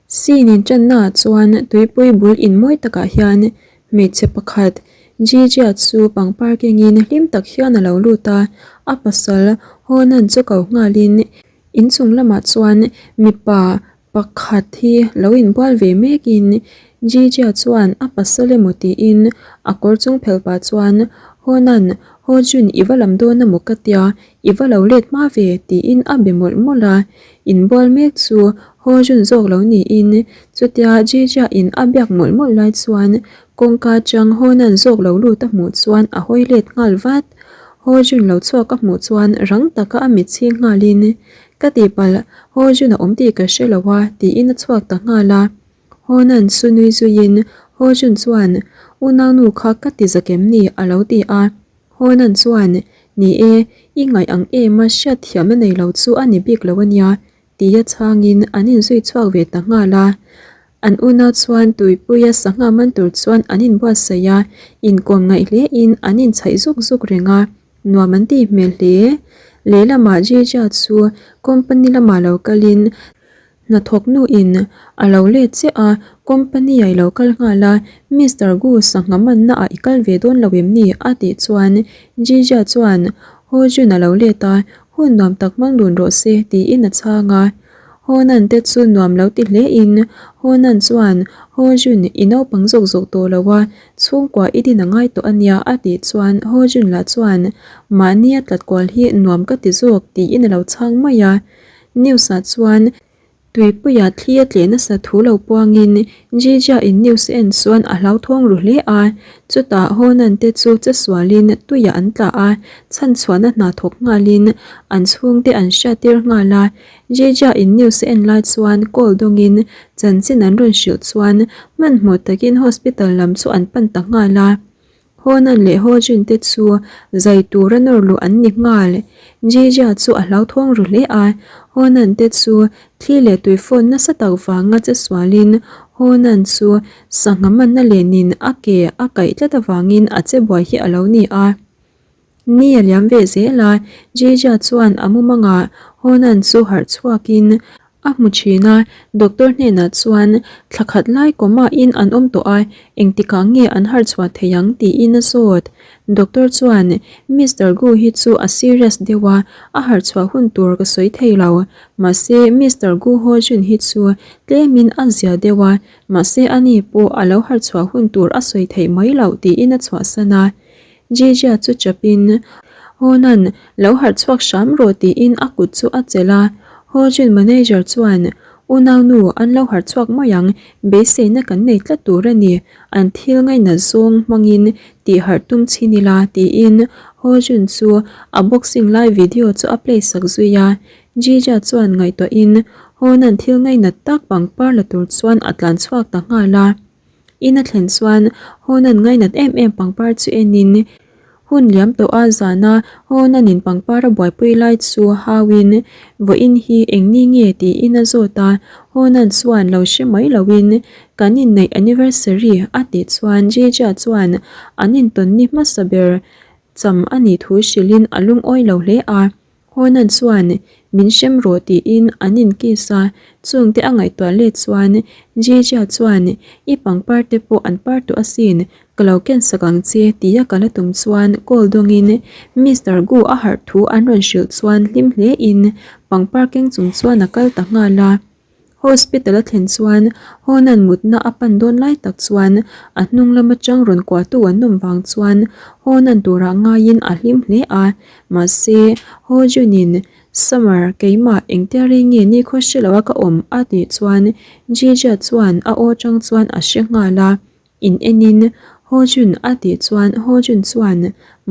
Scene inṭanna ah chuan tuipui bul in mawi takah hian hmeichhe pakhat Jijia chu pangpar kengin hlim tak hian a lo lut a, a pasal Honan chu ko nghalin inchung lamah chuan mipa Pakhat hi lo inbual ve mekin Jijia chuan a pasal emaw tiin a kawr chung phel pah chuan Honan, Hojun i va lam dawn emaw ka tia, i va lo let hma ve tiin a be mawlh mawlh a. Inbual mek chu Hojun zawk lo niin chutia Jijia in a biak mawlh mawlh lai chuan kawngka atang Honan zawk lo lut a hmuh chuan a hawi let nghal vat. Hojun lo chhuak a hmuh chuan rang taka a mit chhing nghalin Ka tihpalh, Hojun a awm tih ka hre lo a, tiin a chhuak ta nghal a. Honan chu nui zuiin Hojun chuan, Unaunu kha ka ti zak em ni? a lo ti a. Honan chuan, Ni e, i ngaih ang em a hriat thiamna nei lo chu a ni bik lo a nia, tia chhangin an inzui chhuak ve ta nghal a. An unau chuan tuipuia sangha man tur chuan an inbuatsaih a, inkawm ngaih hlein an inchhaih zuk zuk reng a. Nuam an tih hmel hle. Lehlamah Jija chu company lamah lo kalin hnathawk nuin a lo let chiah a, company ah i lo kal nghal a, Mister Gu sangha manna ah i kal ve dawn lo em ni? a tih chuan Jija chuan Ho Jun a lo let a, hun nuam tak hmang dun rawh se tiin a chhang a. Honan te chu nuam lo ti hle in Honan chuan Ho Jun i naupang zawk zawk tawh lo a, Chhungkua i din a ngai tawh a nia a tih chuan Ho Jun lah chuan mahni a tlat kual hi nuam ka ti zawk tiin a lo chhang mai a. News ah chuan Tuipuia thli a tleh nasa thu lo puangin Jija in news en chuan a hlauthawng ru hle a. Chutah Ho Nan te chu che sualin tuiah an tla a, chhanchhuahna hna thawk nghalin an chhungte an hriattir nghal a. Jija in news a en lai chuan call dawngin chanchin an rawn hrilh chuan hmanhmawh takin hospital lam chu an pan ta nghal a. Honan leh Hojin te chu zai tura nawr luh an ni nghal. Jija chu a hlauthawng ru hle a, Honan te chu thli leh tui phone nasa tak vanga che sualin Honan chu sangha manna lenin a ke a kaih tlat avangin a che buai hi a lo ni a. Ni a liam ve zel a, Jija chuan a mumangah Honan chu harh chhuakin a hmu thin a, doctor hnenah chuan thla khat lai coma in an awm tawh a, engtikah nge an harh chhuah thei ang tiin a zawt. Doctor chuan Mister Gu hi chu a serious deuh a, a harh chhuah hun tur ka sawi thei lo, mahse Mister Gu Ho Jun hi chu tlemin a zia deuh a, mahse ani pawh a lo harh chhuah hun tur a sawi theih mai loh tiin a chhuahsan a. Jijia chu chapin, Honan, lo harh chhuak hram rawh tiin a kut chu a chelh a. Hojin manager chuan, Unaunu, an lo harh chhuak mai ang, beiseina kan nei tlat tur a ni, an thil ngainat zawng hmangin tih harh tum chhin ila tiin Hojun chu a boxing lai video chu a play sak zui a. Jija chuan ngaihtuahin Honan thil ngainat tak pangpar la tur chuan a tlan chhuak ta nghal a. In a thlen chuan Honan ngainat em em pangpar chu enin hun liam tawh a zana Honanin pangpar a buaipui lai chu hauin vawiin hi eng ni nge tiin a zawt a, Honan chuan lo hre mai loin kan inneih anniversary a tih chuan Jija chuan an intawn ni hmasa ber cham a nih thu hrilhin a lungawi lo hle a. Honan chuan min hrem rawh tiin an inkiss a, chungte a ngaihtuah let chuan Jija chuan i pangpar te pawh an par tawh asin, ka lo ken sak ang che tia ka la tum chuan call dawngin Mister Gu a harh thu an rawn hrilh chuan hlim hlein pangpar keng chung chuan a kal ta nghal a. Hospital a thlen chuan Honan mutna a pan dawn lai tak chuan a hnung lam atang rawn kuahtu an awm vang chuan Honan turah ngaiin a hlim hle a, mahse Hojunin Summer keimah engtia rei nge nikhaw hre loa ka awm a tih chuan Jija chuan a aw atang chuan a hre nghal a, in enin Hojun a tih chuan Hojun chuan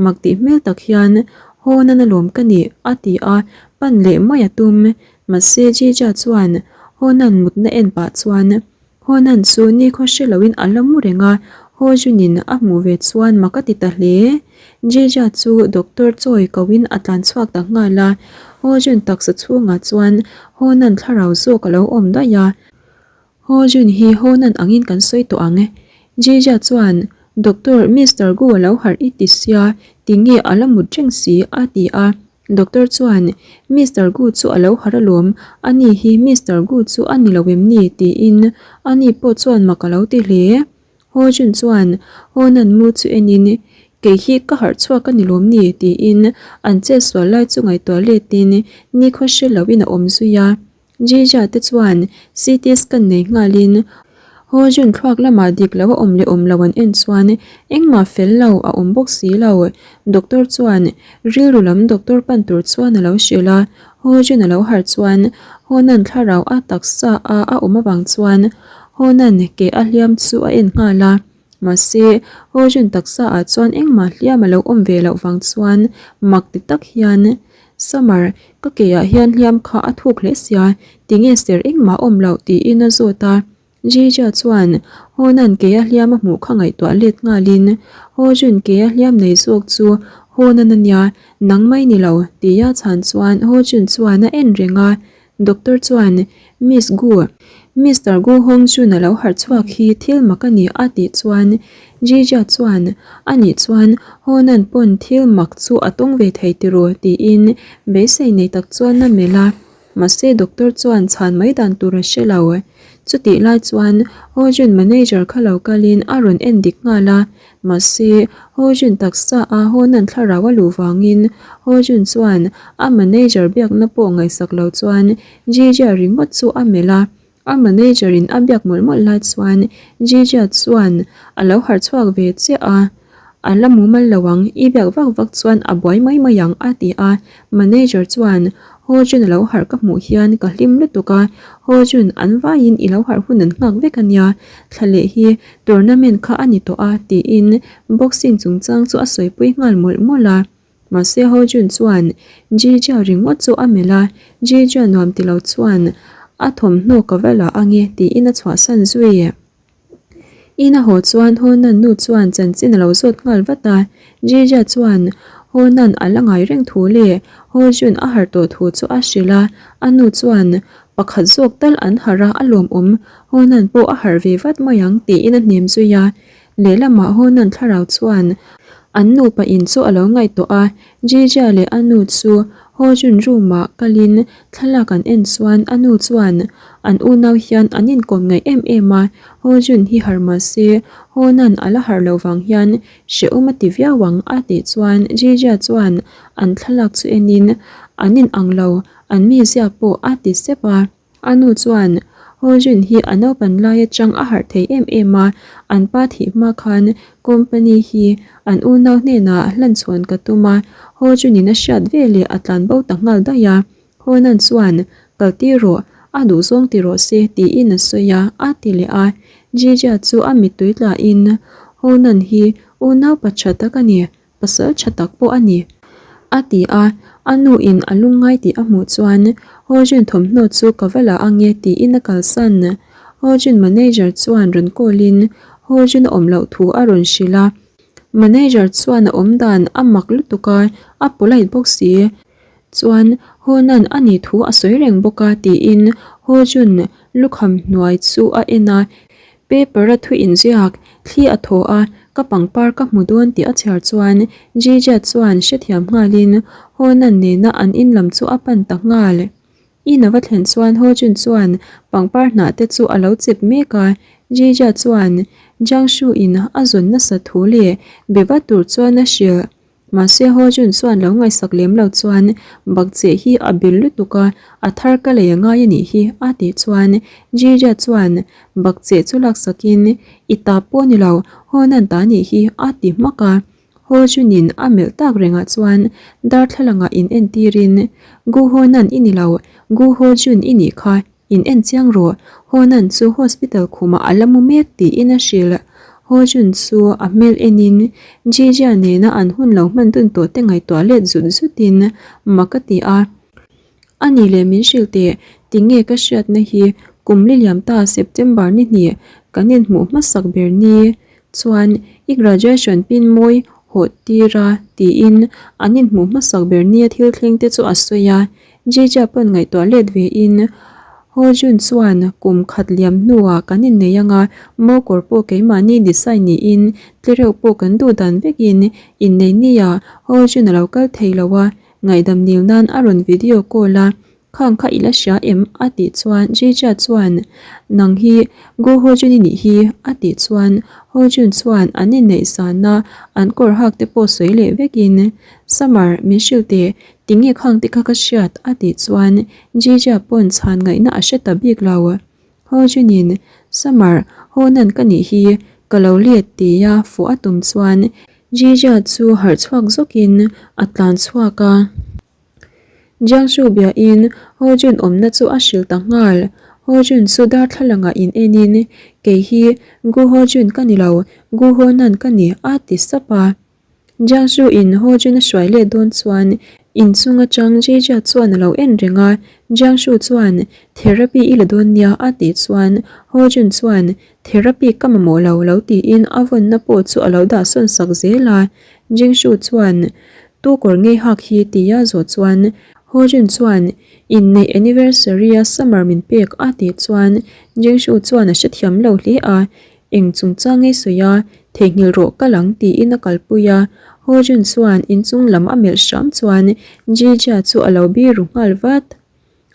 mak tih hmel tak hian Honan alawm ka nih a ti a, pan leh mai a tum. Mahse Jija chuan Honan mutna en pah chuan Honan chu nikhaw hre loin a la mu reng a, Hojunin a hmuh ve chuan mak a ti ta hle. Jija chu doctor chawi koin a tlan chhuak ta nghal a, Hojun taksa chhungah chuan Honan thlarau zawk a lo awm daih a. Hojun hi Honan angin kan sawi tawh ang. Jija chuan Doctor, Mister Gu a lo harh i ti sia, tinge a la mut reng si? a ti a. Doctor chuan, Mister Gu chu a lo harh alawm, ani hi Mister Gu chu a ni lo em ni? tiin ani pawh chuan mak a lo ti hle. Ho Jun chuan Ho Nan Mu chu enin, Kei hi ka harh chhuak a ni lawm ni? tiin an chet sual lai chu ngaihtuah letin nikhaw hre loin a awm zui a. Jija te chuan CT scan nei nghalin Ho Jun thluak lamah dik lo a awm leh awm lo an en chuan engmah fel lo a awm bawk si lo. Doctor chuan rilru lam doctor pan tur chuan a lo hrilh a, Ho Jun a lo harh chuan Ho Nan thlarau a taksa a a awm avang chuan Ho Nan ke a hliam chu a en nghal a. Mahse, Ho Jun taksa ah chuan engmah hliam a lo awm ve loh vang chuan mak ti tak hian Summer, ka ke ah hian hliam kha a thuk hle sia, tinge ser engmah awm loh tiin a zawt a. Jija chuan Honan ke a hliam a hmuh kha ngaihtuah let nghalin Ho Jun ke a hliam nei zawk chu Honan a nia, nang mai ni lo tia chhan chuan Ho Jun chuan a en reng a. Doctor chuan, Miss Gu, Mister Gu Hong Jun a lo harh chhuak hi thil mak a ni a tih chuan Jija chuan, A nih chuan Honan pawn thil mak chu a tawng ve thei tiraw tiin beisei nei tak chuan a melh a. Mahse doctor chuan chhan mai dan tur a hre lo. Chutih lai chuan Ho Jun manager kha lo kalin a rawn en dik nghal a. Mahse, Ho Jun taksa a Honan thlarau a luh vangin Ho Jun chuan a manager biakna pawh ngaihsak lo chuan Jijia ringawt chu a melh a. A manager in a biak mawlh mawlh lai chuan Jijia chuan a lo harh chhuak ve chiah a. A la mumal lo ang, i biak vak vak chuan a buai mai mai ang a ti a. Manager chuan Ho Jun a lo harh ka hmuh hian ka hlim lutuk a, Ho Jun an vaiin i lo harh hun an nghak vek a nia, thla leh hi Tournament kha a ni tawh a, tiin boxing chungchang chu a sawipui nghal mawlh mawlh a. Mahse Ho Jun chuan Ji Jia ringawt chu a melh a, Ji Jia nuam ti lo chuan a thawmhnaw ka va la ange tiin a chhuahsan zui. In a haw chuan Ho Nan nu chuan chanchin a lo zawt nghal vat a, Ji Jia chuan Ho Nan a la ngai reng thu leh Ho Jun a harh tawh thu chu a hrilh a, a nu chuan pakhat zawk tal an harh a, a lawmawm Honan pawh a harh ve vat mai ang tiin a hnem zui a. Lehlamah Honan thlarau chuan an nupa in chu a lo ngaihtuah a, Jija leh a nu chu Hojun room-ah kalin thlalak an en chuan a nu chuan an unau hian an inkawm ngaih em em a, Hojun hi harh mah se Honan a la harh loh vang hian hrehawm a ti viau ang a tih chuan Jija chuan an thlalak chu enin an inang lo, an mizia pawh a ti sep a. A nu chuan, Ho Jun hi a naupan lai atang a harh thei em em a, an pa thih hma khan company hi an unau hnenah hlanchhawn ka tum a, Ho Jun in a hriat ve leh a tlan bo ta nghal daih a. Ho Nan chuan, Kal tir rawh, a duh zawng ti rawh se tiin a sawi a, a ti leh a. Jija chu a mittui tlahin, Ho Nan hi unau pa tha tak a ni, Pasal tha tak pawh a ni, a ti a, a nu in a lungngai tih a hmuh chuan Hojun thawmhnaw chu ka va la ange tiin a kalsan. Hojun manager chuan rawn call in Hojun a awm loh thu a rawn hrilh a, manager chuan a awm dan a mak lutuk a, a polite bawk si. Chuan Honan a nih thu a sawi reng bawk a tiin Hojun lukham hnuai chu a en a, Paper a thu inziak, thli a thaw a, ka pangpar ka hmu dawn tih a chhiar chuan Jija chuan hrethiam nghalin Honan nena an in lam chu a pan ta nghal. In a va thlen chuan Hojun chuan pangpar hnah te chu a lo chep mek a, Jija chuan Jiangshu in a zawn nasa thu leh be va tur chuan a hrilh. Mahse Ho Jun chuan lo ngaihsak lem lo chuan Bakcheh hi a bil lutuk a, a thar ka lei a ngai a nih hi a tih chuan Jija chuan Bakcheh chu laksakin I ta pawh ni lo, Ho Nan ta nih hi a ti hmak a. Ho Junin a melh tak rengah chuan darthlalangah in entirin Gu Ho Nan i ni lo, Gu Ho Jun i nih kha In en chiang rawh, Honan chu hospital khumah a la mu mek tiin a hrilh. Hojun chu a hmel enin Jijia nena an hun lo hman dun tawh te ngaihtuah let zut zutin mak a ti a. A ni leh min hrilh teh, tinge ka hriatna hi kum li liam ta September ni hnih kan inhmuh hmasak ber ni chuan i graduation pin mawi hawh tir a tiin an inhmuh hmasak ber nia thil thleng te chu a sawi a. Jija pawn ngaihtuah let ve in, Ho Jun chuan kum khat liam hnuah kan innei anga mo kawr pawh keimahni design niin tlereuh pawh kan duh dan vekin innei nia Ho Jun a lo kal thei lo a. Ngaihdam nil nan a rawn video call a, Khang kha i la hria em? a tih chuan Jija chuan, Nang hi Gu Hojun i nih hi, a tih chuan Hojun chuan an inneih zana an kawr hak te pawh sawi leh vekin, Summer, min hrilh teh, tinge khang te kha ka hriat? a tih chuan Jija pawn chhan ngaihna a hre ta bik lo. Hojunin, Summer, Honan ka nih hi, ka lo let tia fuh a tum chuan Jija chu harh chhuak zawkin a tlan chhuak a. Jiangsu biain Hojun awmna chu a hrilh ta nghal. Hojun chu darthlalangah in enin, Kei hi Gu Hojun ka ni lo, Gu Honan ka ni, a ti sap a. Jiangsu in Hojun a hruai let dawn chuan inchung atang Jejia chuan a lo en reng a. Jiangsu chuan, Therapy i la dawn nia, a tih chuan Hojun chuan, Therapy ka mamawh lo, lo tiin a vawnna pawh chu a lo dah sawn sak zel a. Jingshu chuan, Tu kawr ngei hak hi? tia zawh chuan Hojun chuan, Inneih anniversary a summer min pek a tih chuan Jingshu chuan a hrethiam lo hle a, Eng chungchang ngei sawi a, theihnghilh rawh kal ang tiin a kalpui a. Hojun chuan inchung lam a melh hram chuan Jijia chu a lo biru nghal vat.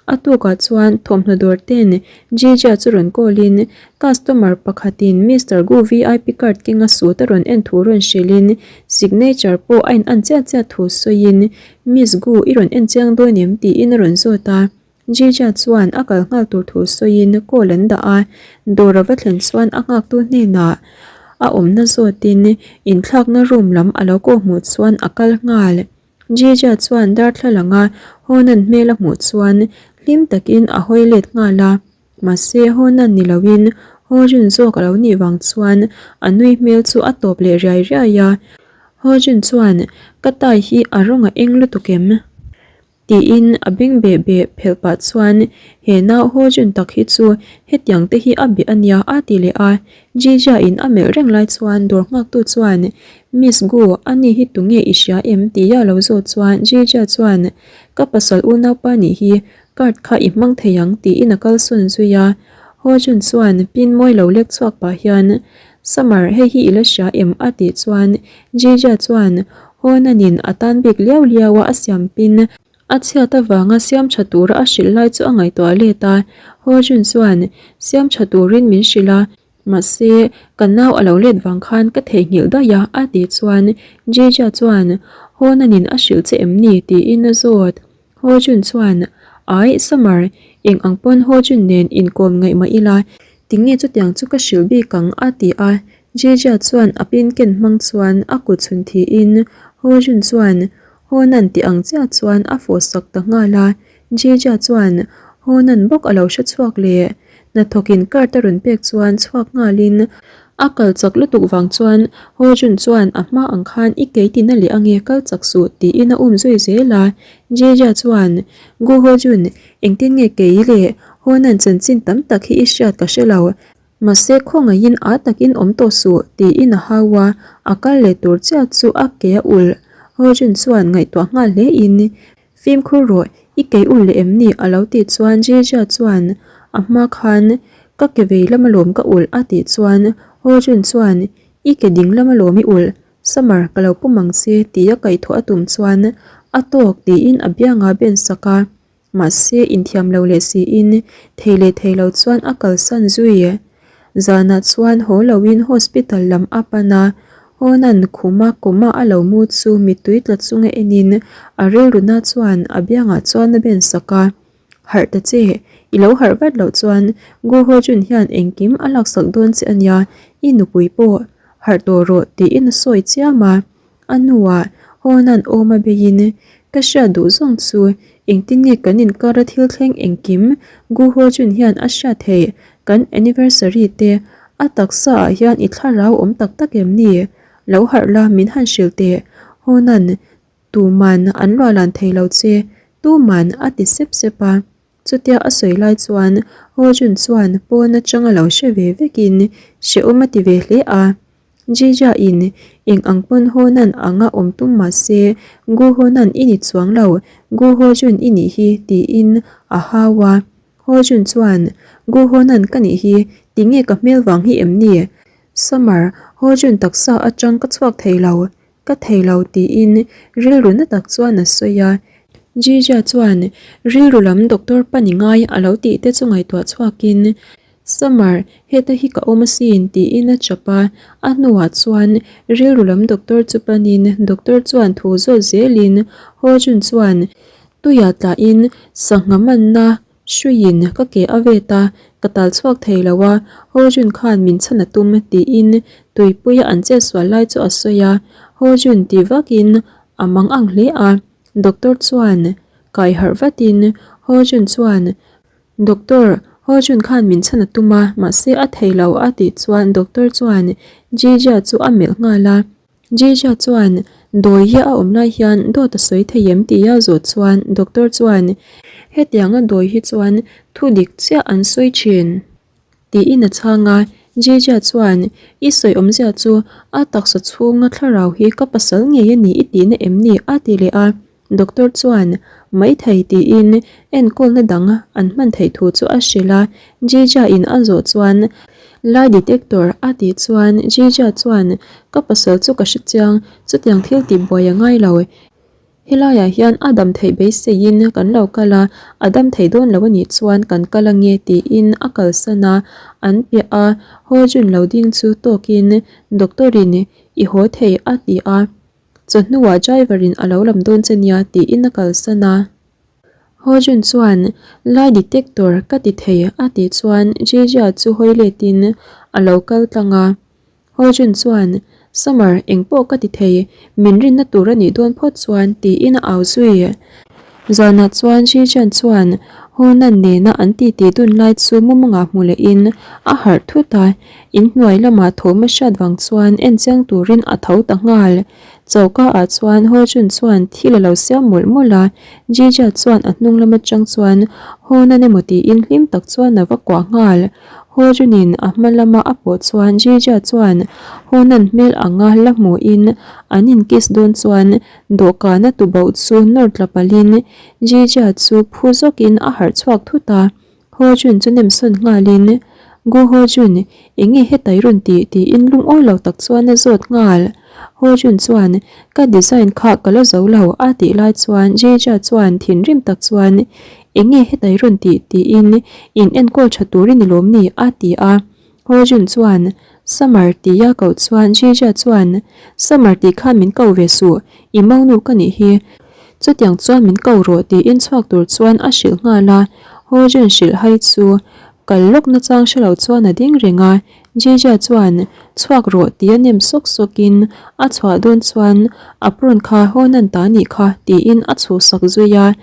A tukah chuan thawmhnaw dawr ten Jija chu rawn call in customer pakhatin Mister Gu vip card kenga suit a rawn en thu rawn hrilhin signature pawh a in an chiah chiah thu sawiin Miss Gu i rawn en chiang dawn em tiin a rawn zawt a. Jija chuan a kal nghal tur thu sawiin call an dah a, dawr a va thlen chuan a nghaktu hnenah a awmna zawtin inthlakna room lam a lo kawh hmuh chuan a kal nghal. Jija chuan darthlalanga Honan hmel a hmuh chuan hlim takin a hawi let nghal a, mahse Honan ni loin Hojun zawk a lo nih vang chuan a nui hmel chu a tawp leh riai riai a. Hojun chuan, Ka tai hi a rawng a eng lutuk em? Tiin a beng beh beh phelh pah chuan, He nau Hojun tak hi chu hetiang te hi a beh a nia a ti leh a. Jija in a melh reng lai chuan dawr nghaktu chuan, Miss Gu, ani hi tunge i hria em? tia lo zawt chuan Jija chuan, Ka pasal unaupa nih hi, card kha i hmang thei ang tiin a kalsawn zui a. Ho Jun chuan pin mawi lo lek chhuak pah hian, Summer, hei hi i la hria em? a tih chuan Jija chuan, Ho Nanin a tan bik liau liau a a siam pin a chhiat avanga siam tha tura a hrilh lai chu a ngaihtuah let a. Ho Jun chuan, Siam tha turin min hrilh a, Mahse, ka nau a lo let vang khan ka theihnghilh daih a, a tih chuan Jija chuan, Hawnanin a hrilh che em ni? tiin a zawt. Hawjun chuan, Aih, Summer, eng ang pawn Hawjun nen inkawm ngaih mah ila, tinge chutiang chu ka hrilh bik ang? a ti a. Jija chuan a pin ken hmang chuan a kut chhun thiin Hawjun chuan, Hawnan ti ang chiah chuan a fawhsak ta nghal a. Jija chuan Honan bawk a lo hre chhuak leh. Hnathawkin card a rawn pek chuan chhuak nghalin a kal chak lutuk vang chuan Hojun chuan a hma ang khan i kei tina leh ange kal chak suh tiin a um zui zel a. Jija chuan Gu Hojun engtin nge kei leh Honan chanchin tam tak hi i hriat ka hre lo. Mahse khawngaihin a takin awm tawh suh tiin a hau a, a kal leh tur chiah chu a ke a ulh. Hojun chuan ngaihtuah nghal hle in Fimkhur rawh, i kei ulh leh em ni? a lo tih chuan Jija chuan a hma khan ka ke vei lam alawm ka ulh a tih chuan Hojun chuan i ke ding lam alawm i ulh, Summer ka lo pum ang che tia kaihthawh a tum chuan a tawk tiin a biangah a ben sak a. Mahse, inthiam lo leh siin thei leh thei lo chuan a kalsan zui. Zanah chuan haw loin hospital lam a pan a, Hawnan khuma kawma a lo mu chu mittui tla chunga enin a rilruna chuan a biangah chuan a ben sak a. Harh ta che, i lo harh vat loh chuan Gu Hojun hian engkim a laksak dawn che ania, i nupui pawh harh tawh rawh tiin a sawi chiam a. A hnuah Hawnan awm a beiin, Ka hriat duh zawng chu engtin nge kan inkara thil thleng engkim Gu Hojun hian a hriat theih kan anniversary te a taksa ah hian i thlarau awm tak tak em ni? Lo harh la min han hrilh teh Hawnan tuman an luahlan thei lo che tuman a ti sep sep a. Chutia a sawi lai chuan Hojun chuan pawn atang a lo hre ve vekin hrehawm a ti ve hle a. Jija in eng ang pawn Honan anga awm tum mah se Gu Honan i ni chuang lo, Gu Hojun i nih hi tiin a hau a. Hojun chuan Gu Honan ka nih hi, tinge ka hmel vang hi em ni? Summer, Hojun taksa atang ka chhuak thei lo, Ka thei lo tiin rilru na tak chuan a sawi a. Jija chuan rilru lam doctor pa ni ngai a lo tih te chu ngaihtuah chhuakin Summer, heta hi ka awm asin tiin a chap a, a hnuah chuan rilru lam doctor chu panin doctor chuan thu zawt zelin Ho Jun chuan tuiah tlahin sangha manna Hruiin ka ke a vet a, ka tal chhuak thei lo a, Ho Jun khan min chhan a tum tiin tuipuia an chet sual lai chu a sawi a, Ho Jun ti vakin a mang ang hle a, doctor chuan kai harh vatin Ho Jun chuan Doctor, Ho Jun khan min chhan a tum a, mahse a thei lo a tih chuan doctor chuan Jija chu a melh nghal a. Jija chuan, Dawi hi a awm lai hian dawt a sawi thei em? tia zawh chuan doctor chuan, Hetianga dawi hi chuan thu dik chiah an sawi thin, tiin a chhang a. Jija chuan, I sawi awmzia chu a taksa chhunga thlarau hi ka pasal ngei a ni i tihna em ni? a ti leh a. Doctor chuan maithei tiin enkawlna dang an hman theih thu chu a hrilh a, Jija in a zawh chuan lie detector a tih chuan Jija chuan ka pasal chu ka hre chiang, chutiang thil tih buai a ngai lo, helaiah hian a dam theih beiseiin kan lo kal a, a dam thei dawn lo a nih chuan kan kal ange tiin a kalsan a, an piah a, Ho Jun lo ding chu tawkin doctor in i haw thei a ti a. Chawhnuah driver in a lo lam dawn che nia tiin a kalsan a. Ho Jun chuan lie detector ka ti thei a tih chuan Jejia chu hawi let in a lo kal tlang a. Ho Jun chuan Summer engpawh ka ti thei min rinna tur a nih dawn phawt chuan tiin a au zui. Zanah chuan Jijan chuan Ho Nan nena an titi dun lai chu mumangah hmu leh in a harh thut a. Inhnuai lamah thawm a hriat vang chuan en chiang turin a tho ta nghal. Choka ah chuan Ho Jun chuan thil a lo siam mawlh mawlh a, Jija chuan a hnung lam atang chuan Ho Nan emaw tiin hlim tak chuan a va kuah nghal. Ho Jun in a hma lama a pawh chuan Jija chuan Ho Nan hmel anga la hmuhin an in kiss dawn chuan dawhkana tubauh chu nawr tla palhin Jija chu phu zawkin a harh chhuak thut a. Ho Jun chu nem sawn nghalin, Gu Ho Jun, eng nge heta i rawn tih? tiin lungawi lo tak chuan a zawt nghal. Ho Jun chuan, Ka design kha ka la zo lo, a tih lai chuan Jija chuan thinrim tak chuan, Eng nge heta i rawn tih? tiin in enkawl tha turin i lawm ni, a ti a. Ho Jun chuan, Summer tia koh chuan Jija chuan, Summer tih khan min ko ve suh, i maunu ka nih hi. Chutiang chuan min ko rawh tiin chhuak tur chuan a hrilh nghal a. Ho Jun hrilh hai chu kal lawk nachang hre lo chuan a ding reng a. Jija chuan, Chhuak rawh tia nem sawk sawkin a chhuah dawn chuan apron kha Ho Nan ta nih kha tiin a chhuhsak zui a.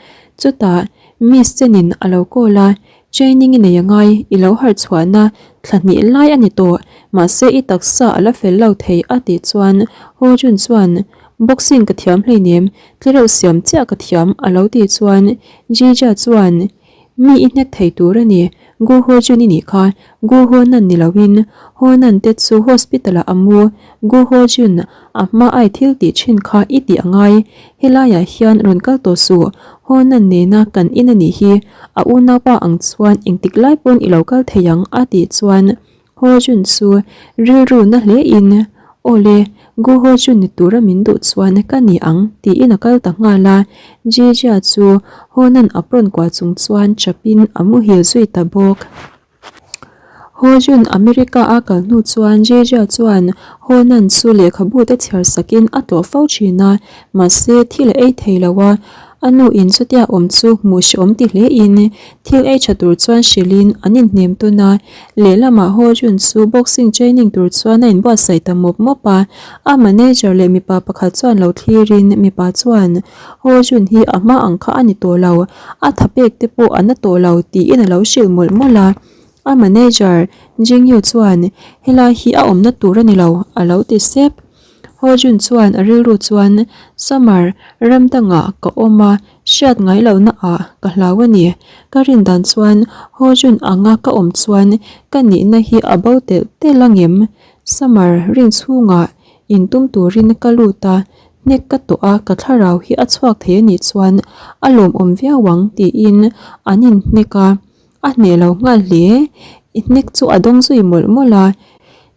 Chutah Miss Chen-in a lo call a, Training i nei a ngai, i lo harh chhuahna thla hnih lai a ni tawh, mahse i taksa a la fel lo thei a tih chuan Ho Jun chuan Boxing ka thiam hleinem, tlereuh siam chiah ka thiam a lo tih chuan Jija chuan Mi i hnek thei tur a ni, Gu Ho Jun i nih kha, Gu Ho Nan ni loin Ho Nan te chu hospital ah a mu, Gu Ho Jun a hma ai thil tih thin kha i tih a ngai, helaiah hian rawn kal tawh suh, Ho Nan nena kan in a nih hi, a unaupa ang chuan engtik lai pawn i lo kal thei ang a tih chuan Ho Jun chu rilru na hle in Aw le, Gu Ho Jun ni tura min duh chuan ka ni ang tiin a kal ta nghal a, Jijia chu Ho Nan apron kuah chung chuan chapin a muhil zui ta bawk. Ho Jun America a kal hnu chuan Jejia chuan Ho Nan chu lehkhabu te chhiar sakin a tlawh fo thin a, mahse thil a ei thei lo a, a nu in chutia awm chu hmuh hrehawm ti hle in thil ei tha tur chuan hrilh in an inhnem tawn a, lehlamah Ho Jun chu boxing training tur chuan a inbuatsaih ta mawp mawp a, a manager leh mipa pakhat chuan lo thlir in mipa chuan Ho Jun hi a hma ang kha a ni tawh lo, a tha pek te pawh a na tawh lo tiin a lo hrilh mawlh mawlh a. A manager Jingyu chuan helai hi a awmna tur a ni lo a lo ti sep. Ho Jun chuan a rilru chuan Summer ram dangah ka awm a, hriat ngai lohna ah ka hlau a ni. Ka rin dan chuan Ho Jun anga ka awm chuan ka nihna hi a bo telh telh angem? Summer ring chhungah intum turin ka lut a, Hnek ka tawh a, ka thlarau hi a chhuak thei a nih chuan a lawmawm viau ang tiin an inhnek a, a hneh lo nghal hle. I hnek chu a dawng zui mawlh mawlh a,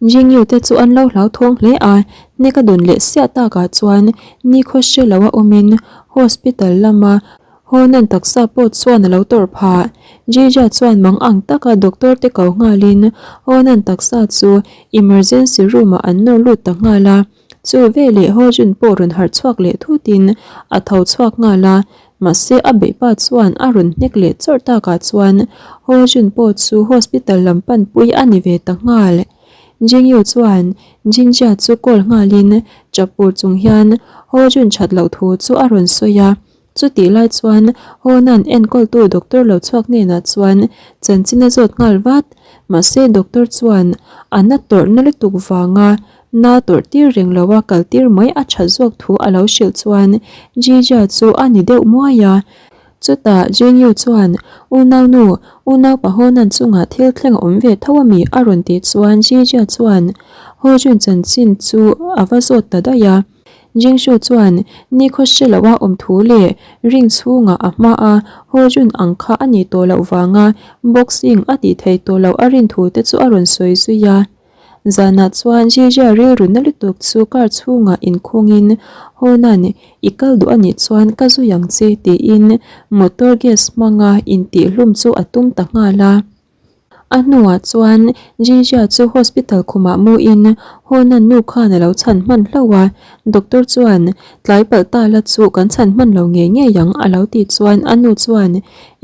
Jingyu te chu an lo hlauthawng hle a, hnek a dawn leh siah takah chuan nikhaw hre lo a awmin hospital lama. Honan taksa pawh chuan a lo tawrh phah. Jija chuan mang ang taka doctor te ko nghalin Honan taksa chu emergency room ah an nawr lut ta nghal a. Chu veleh Hojun pawh rawn harh chhuak leh thutin a tho chhuak nghal a, mahse a beihpa chuan a rawn hnek leh chawrh takah chuan Hojun pawh chu hospital lam panpui a ni ve ta nghal. Jingyu chuan Jinjia chu call nghalin chapur chung hian Hojun that loh thu chu a rawn sawi a. Chutih lai chuan Honan enkawltu doctor lo chhuak hnenah chuan chanchin a zawt nghal vat. Mahse doctor chuan a na tawrh na lutuk vanga na tawrh tir reng lo a kal tir mai a tha zawk thu a lo hrilh chuan Jija chu a ni deuh muai a. Chutah Jingyu chuan Unaunu, unaupa Honan chungah thil thleng a awm ve tho a mi? a rawn tih chuan Jija chuan Hojun chanchin chu a va zawt ta daih a. Jingshu chuan nikhaw hre loha awm thu leh ring chhungah a hma a Ho Jun ang kha a nih tawh loh vanga boxing a tih theih tawh loh a rin thu te chu a rawn sawi zui a. Zanah chuan Jijia rilru na lutuk chu car chhungah inkhawngin Ho Nan i kal duh a nih chuan ka zui ang che tiin motor gas hmanga intihhlum chu a tum ta nghal a. A hnuah chuan Jinjia chu hospital khumah muin Honan nu khan a lo chhan hman hlauh a, doctor chuan tlai palh ta la chu kan chhan hman lo ngei ngei ang a lo tih chuan a nu chuan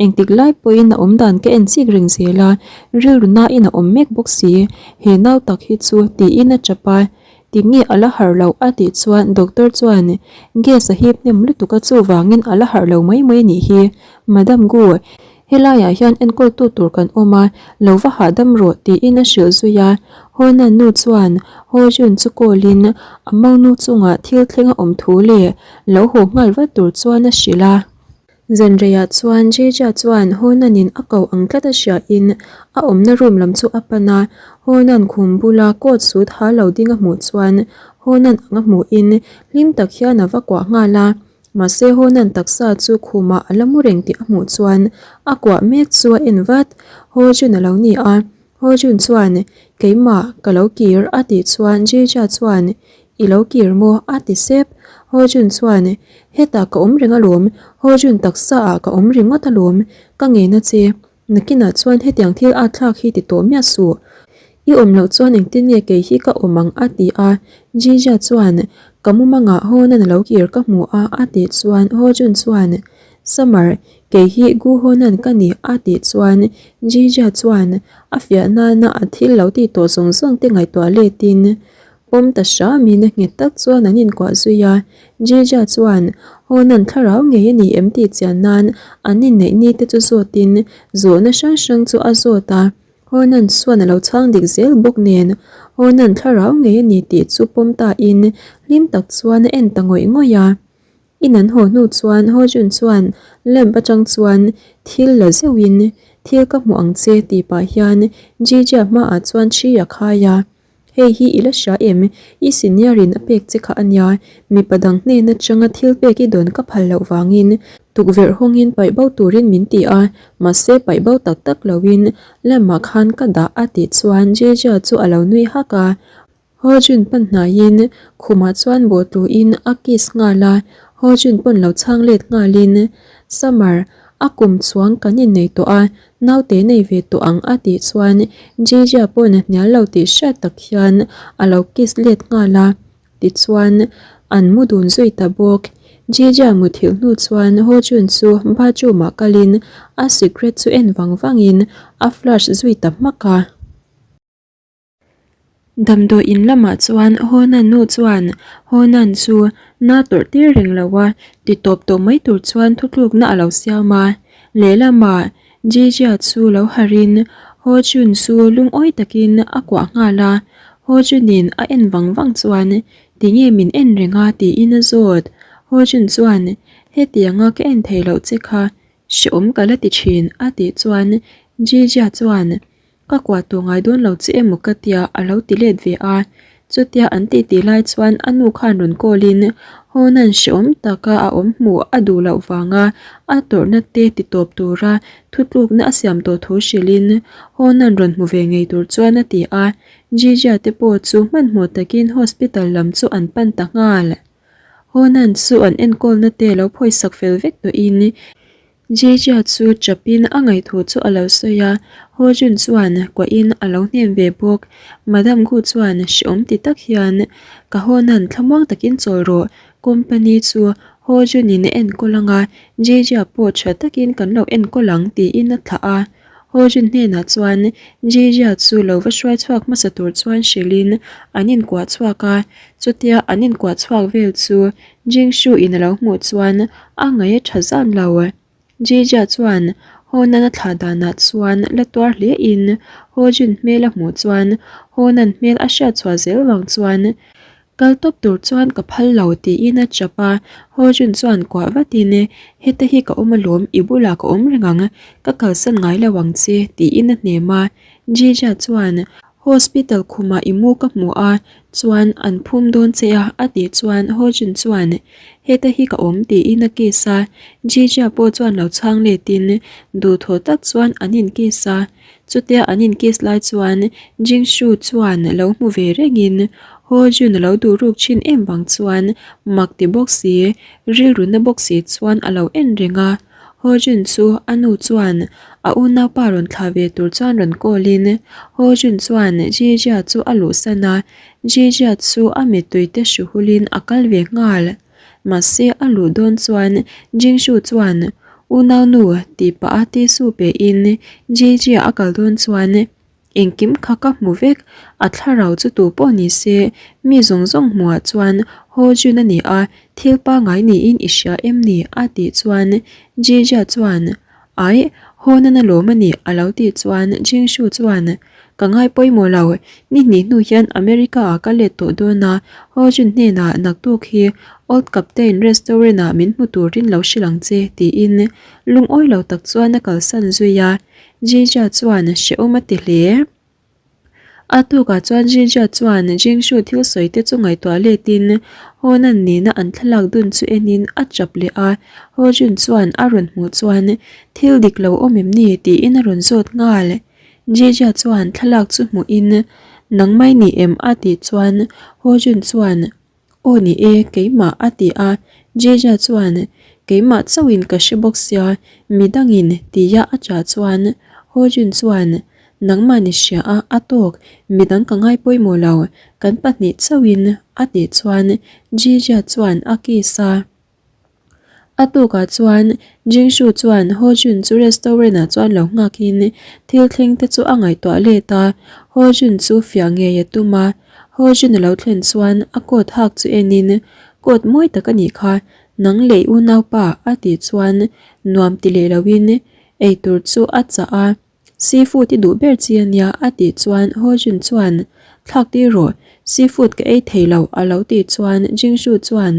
engtik lai pawhin a awm dan ka en chik reng zel a, rilru nain a awm mek bawk si, he nau tak hi chu tiin a tap a, tinge a la harh loh a tih chuan doctor chuan gas a hip hnem lutuk a chuvangin a la harh lo mai mai a nih hi, Madam Gu Helaiah hian enkawltu tur kan awm a, lo va hahdam rawh tiin a hrilh zui a. Honan nu chuan Ho Jun chu call in a monu chungah thil thleng a awm thu leh lo haw nghal vat tur chuan a hrilh a. Zanreiah chuan Jeja chuan Honan in a ko ang tlat a hria in a awmna room lam chu a pan a. Honan khum bula coat suit ha lo ding a hmuh chuan Honan ang a hmuh in hlim tak hian a va kuah nghal a. Mahse Honan taksa chu khumah a la mu reng tih a hmuh chuan a kuah mek chu a en vat. Ho Jun a lo ni a, Ho Jun chuan, Keimah, ka lo kir a tih chuan Jija chuan, I lo kir maw? a ti sep. Ho Jun chuan, Hetah ka awm reng alawm, Ho Jun taksa ah ka awm ringawt alawm, ka ngen a che. Nakinah chuan hetiang thil at thlak hi ti tawh miah suh. I awm loh chuan engtin nge kei hi ka awm ang a ti a. Jija chuan, Ka mumangah Honan a lo kir ka hmu a a tih chuan Ho Jun chuan, Summer, kei hi Gu Honan ka ni a tih chuan Jija chuan a fiah nana a thil lo tih tawh zawng zawng te ngaihtuah letin Pawm ta hramin nghet tak chuan an inkuah zui a, Jija chuan Honan thlarau ngei a ni em tih chian nan an inneih ni te chu zawtin zawhna hrang hrang chu a zawt a, Honan chuan a lo chhang dik zel bawk nen Honan thlarau ngei a ni tih chu pawm ta in hlim tak chuan a en ta ngawih ngawih a. In an haw hnu chuan Ho Jun chuan lamp atang chuan thil la zeuhin thil ka hmu ang che tih pah hian Jija hmaah chuan ṭhi a khai a. Hei hi i la hria em? I senior in a pek che kha a nia, mipa dang hnen atanga thil pek i dawn ka phal loh vangin tukverh hawngin paih bo turin min ti a, mahse paih bo tak tak loin lamah khan ka dah a tih chuan Jeja chu a lo nui hak a. Ho Jun pan hnaiin khumah chuan bawh tluin a kiss nghal a, Ho Jun pawn lo chhang let nghalin Summer, a kum chuang kan innei tawh a, Naute nei ve tawh ang a tih chuan Jija pawn a hnial lo tih hriat tak hian a lo kiss let nghal a, tichuan an mu dun zui ta bawk. Jija muthilh hnu chuan Ho Jun chu bathroom ah kalin a secret chu en vang vangin a flush zui ta hmak a. Damdawi in lamah chuan Honan nu chuan Honan chu na tawrh tir reng lo a, ti tawp tawh mai tur chuan thutlukna a lo siam a. Lehlamah Jijia chu lo harhin Ho Jun chu lungawi takin a kuah nghal a, Ho Junin a en vang vang chuan tinge min en reng a tiin a zawt. Ho Jun chuan hetianga ka en thei loh che kha hrehawm ka la ti thin a tih chuan Jijia chuan Ka kuah tawh ngai dawn lo che emaw ka tia a lo ti let ve a. Chutia an titi lai chuan a nu khan rawn call in Honan hrehawm taka a awm hmuh a duh loh vanga a tawrhna te ti tawp tura thutlukna a siam tawh thu hrilhin Honan rawn hmu ve ngei tur chuan a ti a. Jijia te pawh chu hmanhmawh takin hospital lam chu an pan ta nghal. Honan chu an enkawlna te lo phawisak fel vek tawhin. Jejia chu chapin a ngaihthu chu a lo sawi a, Ho Jun chuan kuahin a lo hnem ve bawk. Madam Gu chuan hreawm ti tak hian, Ka haw nan thlamuang takin chawl rawh, company chu Ho Jun in a enkawl anga, Jejia pawh tha takin kan lo enkawl ang tiin a thlah a. Ho Jun hnenah chuan Jejia chu lo va hruai chhuak hmasa tur chuan hrilhin an inkuah chhuak a, chutia an inkuah chhuak vel chu Jingshu in a lo hmuh chuan a ngaih a tha zan lo. Jija chuan Honan a thlah danah chuan la tuar hle in Hojun hmel a hmuh chuan Honan hmel a hriat chhuah zel vang chuan kal tawp tur chuan ka phal lo tiin a chap a, Hojun chuan kuah vatin heta hi ka awm alawm i bulah ka awm reng ang ka kalsan ngai lo ang che tiin a hnem a, Jija chuan Hospital khumah i mu ka hmu a, chuan an phum dawn che a a tih chuan Hojun chuan heta hi ka awm tiin a kiss a, Jijia pawh chuan lo chhang letin duhthawh tak chuan an in kiss a, chutia an in kiss lai chuan Jingshu chuan lo hmu ve rengin Hojun a lo duh ruk thin em vang chuan mak ti bawk si, rilru na bawk si chuan a lo en reng a. Ho Jun chu a nu chuan a unaupa rawn thlah ve tur chuan rawn call in Ho Jun chuan Jijia chu a luhsan a, Jijia chu a mittui te hru hul in a kal ve nghal. Mahse a luh dawn chuan Jingshu chuan unaunu tih pah a tissue pe in Jijia a kal dawn chuan Engkim kha ka hmu vek, a thlarau chu tu pawh ni se, mi zawng zawng hmuhah chuan Ho Jun a ni a, thil pangai niin i hria em ni? a tih chuan Jija chuan, Aih, Ho nana lawm a ni a lo tih chuan Jingshu chuan, Ka ngai pawimawh lo, ni hnih hnu hian America ah ka let tawh dawn a, Ho Jun hnenah naktuk hi Old Captain Restaurant ah min hmu turin lo hrilh ang che tiin lungawi lo tak chuan a kalsan zui a. Jija chuan hrehawm a ti hle. A tukah chuan Jija chuan Jingshu thil sawi te chu ngaihtuah letin Honan nena an thlalak dun chu enin a chap leh a, Hojun chuan a rawn hmuh chuan thil dik lo awm em ni tiin a rawn zawt nghal. Jija chuan thlalak chu hmuhin Nangmai ni em a tih chuan Hojun chuan Aw ni e, keimah a ti a, Jeja chuan keimah chauhin ka hre bawk sia, midangin tia a chah chuan Hojun chuan nangmah ni hria a, a tawk, midang ka ngai pawimawh lo, kan pahnih chauhin a tih chuan Jeja chuan a kiss a. A tukah chuan Jingshu chuan Ho Jun chu restaurant ah chuan lo nghakin thil thleng te chu a ngaihtuah let a, Ho Jun chu fiah ngei a tum a. Ho Jun a lo thlen chuan a coat hak chu enin coat mawi tak a nih kha, nang leh i unaupa a tih chuan nuam ti leh loin eitur chu a chah a. Seafood i duh ber chi a nia a tih chuan Ho Jun chuan Thlak tir rawh, seafood ka ei thei lo a lo tih chuan Jingshu chuan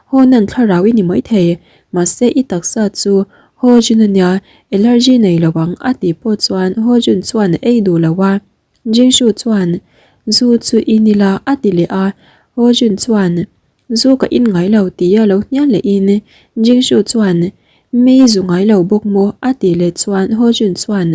Ho nan thlarau i ni mai thei, mahse i taksa chu Ho Jun a nia, allergy nei lo ang a tih pawh chuan Ho Jun chuan a ei duh lo a. Jingshu chuan Zu chu in ila a ti leh a, Ho Jun chuan Zu ka in ngai lo tia lo hnial leh in Jingshu chuan Mei zu ngai lo bawk maw a tih leh chuan Ho Jun chuan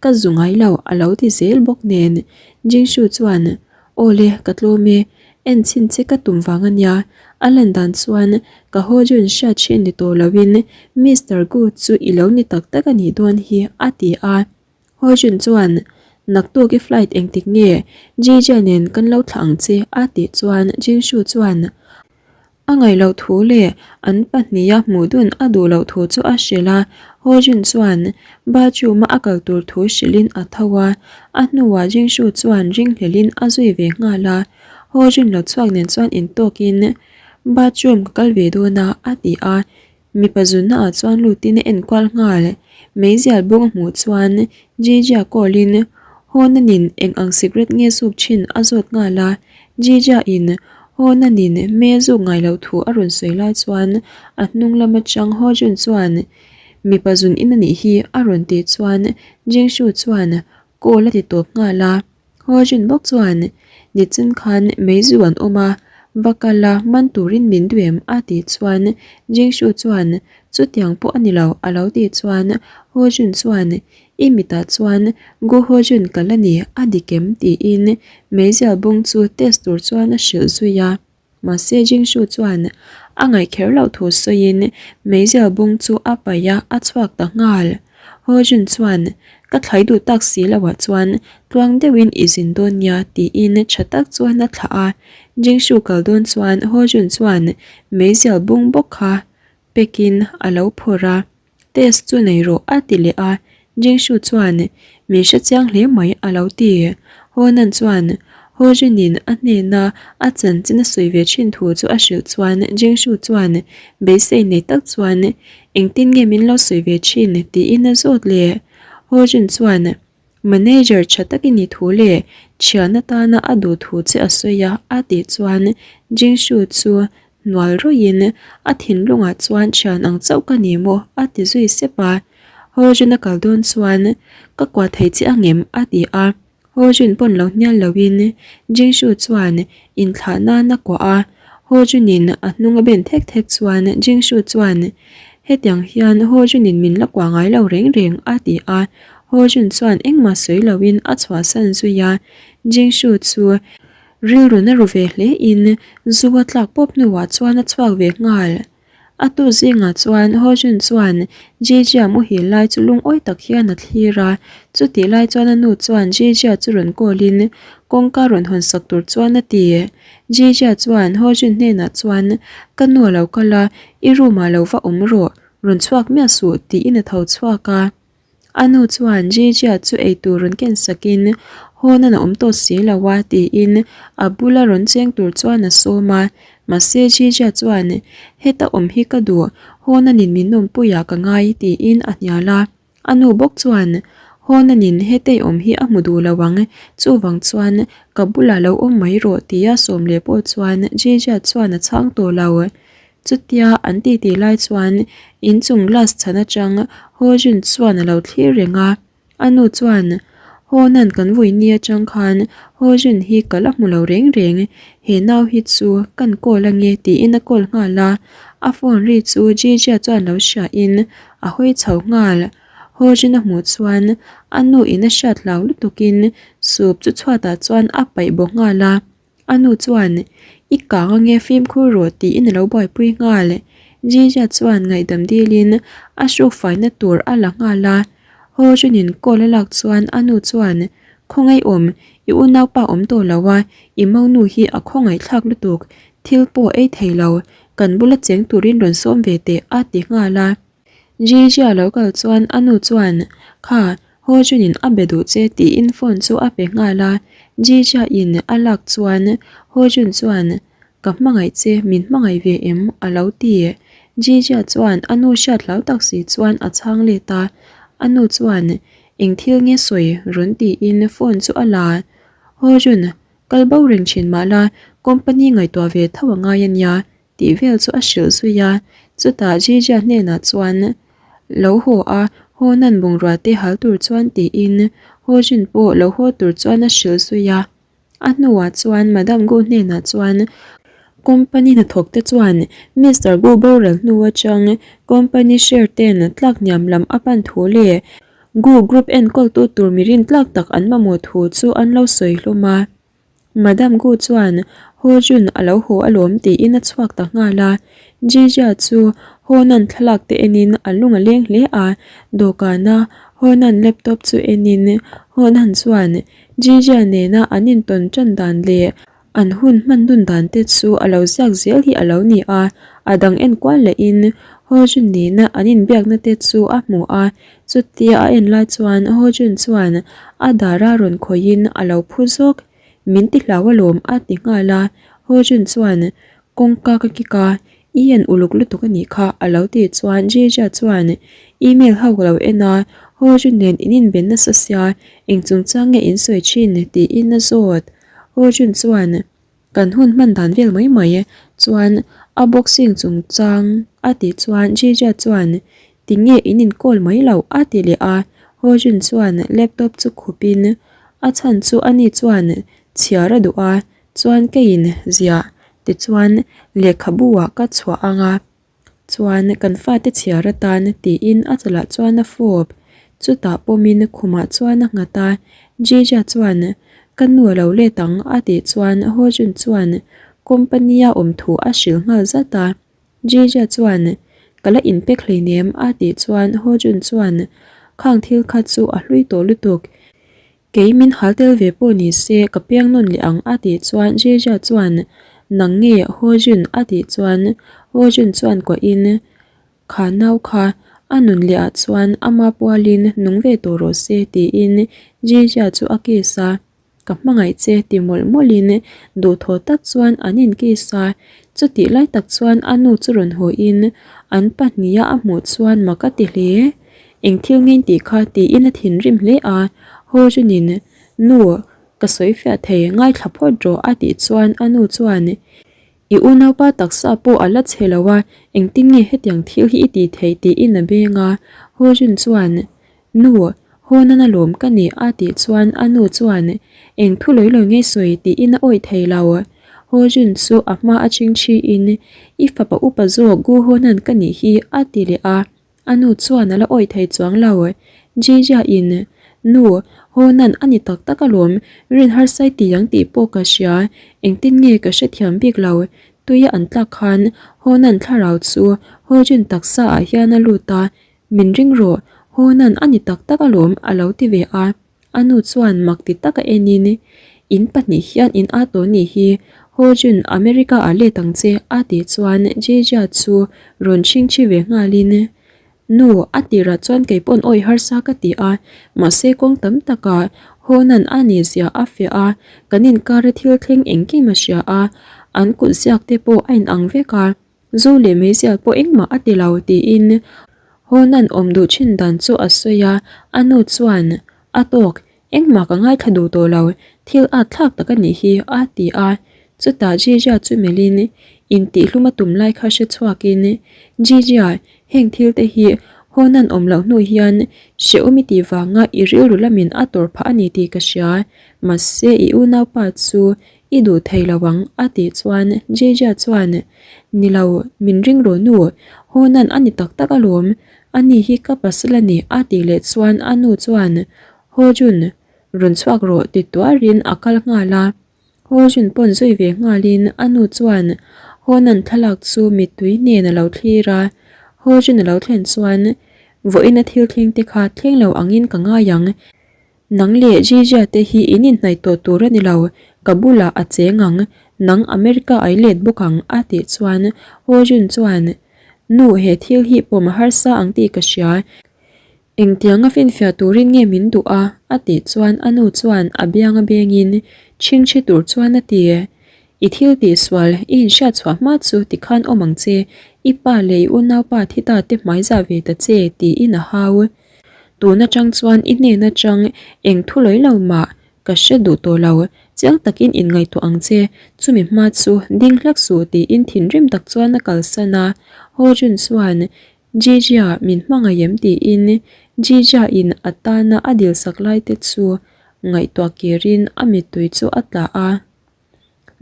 Ka zu ngai lo a lo ti zel bawk nen Jingshu chuan Aw le ka tlawm e, en chhin che ka tum vang a nia a lan dan chuan ka Ho Jun hriat thin ni tawh lo in Mister Gu chu i lo ni tak tak a nih dawn hi a ti a. Ho Jun chuan, Naktuk i flight engtik nge Jija nen kan lo thlah ang che a tih chuan Jingshu chuan a ngaih loh thu leh an pahniha hmuh dun a duh loh thu chu a hrilh a. Ho Jun chuan bathroom a a kal tur thu hrilhin a tho a, a hnuah Jingshu chuan ringhlelhin a zui ve nghal a. Ho Jun lo chhuak nen chuan intawkin bathroom ka kal ve dawn a a ti a. Mipa zunna ah chuan lutin a enkual nghal. Meizial bawng a hmuh chuan Jija call in Honan-in eng ang cigarette nge zuk thin a zawt nghal a. Jija in Honan-in me zuk ngai loh thu a rawn sawi lai chuan a hnung lam atang Hojun chuan mipa zun in a nih hi a rawn tih chuan Jingshu chuan call a ti tawp nghal a. Hojun bawk chuan nichin khan meizu an awm a, va kal a man turin min duh em a tih chuan Jingshu chuan chutiang pawh a ni lo a lo tih chuan Hojun chuan i mitah chuan Gu Hojun ka la ni a dik em tiin meizial bung chu test tur chuan a hrilh zui a. Mahse Jingshu chuan A ngaih kher loh thu sawiin meizial bung chu a paih a, a chhuak ta nghal. Ho-jun chuan, Ka thlai duh tak si loah chuan tluang deuhin i zin dawn nia tiin tha tak chuan a thlah a. Jingshu kal dawn chuan Ho-jun chuan meizial bung bawk kha pekin a lo phawrh a. Test chu nei rawh a ti leh a, Jingshu chuan min hre chiang hle mai a lo ti. Honan chuan Hojinin a hnena a chanchin a sawi ve thin thu chu a hrilh chuan Jingshu chuan beisei nei tak chuan engtin nge min lo sawi ve thin tiin a zawt leh. Hojin chuan Manager tha tak i nih thu leh thian atana a duh thu che a sawi a, a tih chuan Jingshu chu hnual rawih in a thinlungah chuan thian ang chauh ka ni maw a ti zui sep a. Hojin a kal dawn chuan ka kuah thei che angem a ti a, Hojin pawn lo hnial lo in Jingshu chuan inthlah nan a kuah a, Hojin in a hnung a ben thek thek chuan Jingshu chuan Hetiang hian Hojun in min la kuah ngai lo reng reng a ti a, Hojun chuan engmah sawi lo in a chhuahsan zui a, Jingshu chu rilru na ru ve hle in zu a tlak pawp hnuah chuan a chhuak ve nghal. A tu zingah chuan Hojun chuan Jijia muhil lai chu lungawi tak hian a thlir a, chutih lai chuan a nu chuan Jijia chu rawn call in kawngka rawn hawn sak tur chuan a ti. Jijia chuan Hojun hnenah chuan ka nu a lo kal a, I room ah lo va awm rawh, rawn chhuak miah suh tiin a tho chhuak a. A nu chuan Jijia chu eitur rawn ken sakin Hawnan a awm tawh si lo a tiin a bula rawn cheng tur chuan a sawm a. Mahse Jijia chuan heta awm hi ka duh, Hawnanin min awmpuiah ka ngai tiin a hnial a. A nu bawk chuan, Hawnanin hetei awm hi a hmu duh lo ang, chuvang chuan ka bulah lo awm mai rawh tia sawm leh pawh chuan Jejia chuan a chhang tawh lo. Chutia an titi lai chuan inchung glass chhan atang Hawjun chuan a lo thlir reng a. A nu chuan, Hawnan kan vui ni atang khan Hawjun hi ka la hmu lo reng reng, he nau hi chu kan call ange tiin a call nghal a. A phone ri chu Jejia chuan lo hriain A hawi chho nghal. Hawjin a hmuh chuan a nu in a hriat hlau lutuk in soup chu chhuatah chuan a paih bawk nghal a. A nu chuan, I kang ange fimkhur rawh tiin a lo buaipui nghal. Jija chuan ngaihdam dilin a hruk faina tur a la nghal a. Hawjin in call a lak chuan a nu chuan, Khawngaih awm, i unaupa awm tawh lo a, i monu hi a khawngaihthlak lutuk, thil pawh ei thei lo, Kan bula cheng turin rawn sawm ve teh a ti nghal a. Jijia lo kal chuan a nu chuan, Kha, Ho Junin a be duh che tiin phone chu a pe nghal a. Jijia in a lak chuan Ho Jun chuan, Ka hmangaih che, min hmangaih ve em? a lo ti. Jijia chuan a nu hriat hlau tak si chuan a chhang let a. A nu chuan, Eng thil nge sawi? rawn tiin phone chu a la. Ho Jun, Kal bo reng thin mah la, company ngaihtuah ve tho a ngai a nia tih vel chu a hrilh zui a. Chutah Jijia hnenah chuan lo haw a, haw nan bungrua te hal tur chuan tiin Ho Jun pawh lo haw tur chuan a hrilh zui a. A hnuah chuan Madam Gu hnenah chuan company hnathawk te chuan Mister Gu boral hnu atang company share ten tlak hniam lam a pan thu leh Gu group enkawltu tur mi rintlak tak an mamawh thu chu an lo sawi hlawm a. Madam Gu chuan Ho Jun a lo haw alawm tiin a chhuak ta nghal a. Jijia chu Ho Nan thlalak te enin a lung a leng hle a, dawhkana Ho Nan laptop chu enin Ho Nan chuan Jijia nena an intawn tan dan leh An hun hman dun dan te chu a lo ziak zel hi a lo ni a, a dang en kual lehin Ho-jun nena an inbiakna te chu a hmu a, chutia a en lai chuan Ho-jun chuan a dara rawn khawihin a lo phu zawk, Min ti hlau alawm a ti nghal a, Ho-jun chuan kawngka ka kik a, I en uluk lutuk a nih kha a lo tih chuan Jija chuan email ho ka lo en a, Ho-jun nen in inben nasa sia, eng chungchang nge in sawi thin tiin a zawt. Ho Jun chuan kan hun hman dan vel mai mai chuan a boxing chungchang a tih chuan Jija chuan tinge in inkawl mai loh a ti leh a, Ho Jun chuan laptop chu khup in a chhan chu ani chuan chhiar a duh a chuan keiin ziah tichuan lehkhabu ah ka chhuah ang a. Chuan kan fate chhiar atan tiin a chalah chuan a fawp. Chutah pawmin khumah chuan a nghat a, Jija chuan ka nu a lo let ang a tih chuan Ho Jun chuan company a awm thu a hrilh nghal zat a. Jija chuan, Ka la inpek hleinem a tih chuan Hojun chuan, Khang thil kha chu a hlui tawh lutuk. Kei min hal tel ve pawh ni se ka piang nawn leh ang a tih chuan Jija chuan, Nang nge Hojun a tih chuan Hojun chuan kuahin, Kha nau kha a nun leh ah chuan ama pualin nung ve tawh rawh se tiin Jija chu a kiss a. Ka hmangaih che ti mawlh mawlhin duhthawh tak chuan an inkiss a, chutih lai tak chuan a nu chu rawn hawiin an pahniha a hmuh chuan mak a ti hle. Eng thil ngei tih kha tiin a thinrim hle a, Hawjunin, Nu, ka sawi fiah thei, ngaithla phawt rawh a tih chuan a nu chuan, I unaupa taksa pawh a la chhe lo a, engtin nge hetiang thil hi i tih theih tiin a beng a, Hawjun chuan, Nu, haw nana lawm ka ni a tih chuan a nu chuan eng thu lawi lawi ngei sawi tiin a awih thei lo. Haw Jun chu a hma a chingchhi in i fapa upa zawk Gu haw nan ka nih hi a ti leh a, a nu chuan a la awih thei chuang lo. Jijia in, Nu, haw nan a ni tak tak alawm, rin harsai ti ang tih pawh ka hria, engtin nge ka hrethiam bik lo, tuia an tlak khan haw nan thlarau chu Haw Jun taksa ah hian a lut a, Min ring rawh, Honan a ni tak tak alawm a lo ti ve a. A nu chuan mak ti taka enin, In pahnih hian in a tawh nih hi, Hojun America ah let ang che a tih chuan Jejia chu rawn chhingchhi ve nghalin, Nu, a tirah chuan kei pawn awih harsa ka ti a, mahse kawng tam takah Honan a nih zia a fiah a, kan inkara thil thleng engkim a hria a, an kut ziak te pawh a inang vek a. Zu leh meizial pawh engmah a ti lo tiin Honan awm duh thin dan chu a sawi a, a nu chuan, A tawk, engmah ka ngaithla duh tawh lo, thil at thlak tak a nih hi a ti a. Chutah Jijia chu melhin intihhlum a tum lai kha hre chhuakin, Jijia, heng thil te hi Honan awm loh hnu hian hrehawm i tih vanga i rilru lamin a tawrh phah a ni tih ka hria, mahse i unaupa chu I duh thei lo ang a tih chuan Jejia chuan, Ni lo, min ring rawh nu, Honan a ni tak tak alawm, ani hi ka pasal a ni a tih leh chuan a nu chuan, Hojun, rawn chhuak rawh ti tuarin a kal nghal a. Hojun pawn zui ve nghalin a nu chuan Honan thlalak chu mittui nen a lo thlir a. Hojun a lo thlen chuan, Vawiin a thil thleng te kha thleng lo angin ka ngai ang, Nang leh Jijia te hi in inhnaih tawh tur a ni lo, ka bulah a cheng ang, nang America ai let bawk ang a tih chuan Ho Jun chuan, Nu he thil hi pawm a harsa ang tih ka hria, engtianga finfiah turin nge min duh a? a tih chuan a nu chuan a bianga bengin chhingchhi tur chuan a ti. I thil tih sual i inhriat chhuah hma chu tikhan awm ang che, i pa leh i unaupa thi ta te hmaiza ve ta che tiin a hau. Tun atang chuan i hnen atang eng thu lawi lo mah ka hre duh tawh lo, chiang takin inngaihtuah ang che, chumi hma chu ding hlek suh tiin thinrim tak chuan a kalsan a, Ho Jun chuan Jijia min hmangaih em tiin Jijia in a tana a dilsak lai te chu ngaihtuah kirin a mittui chu a tla a.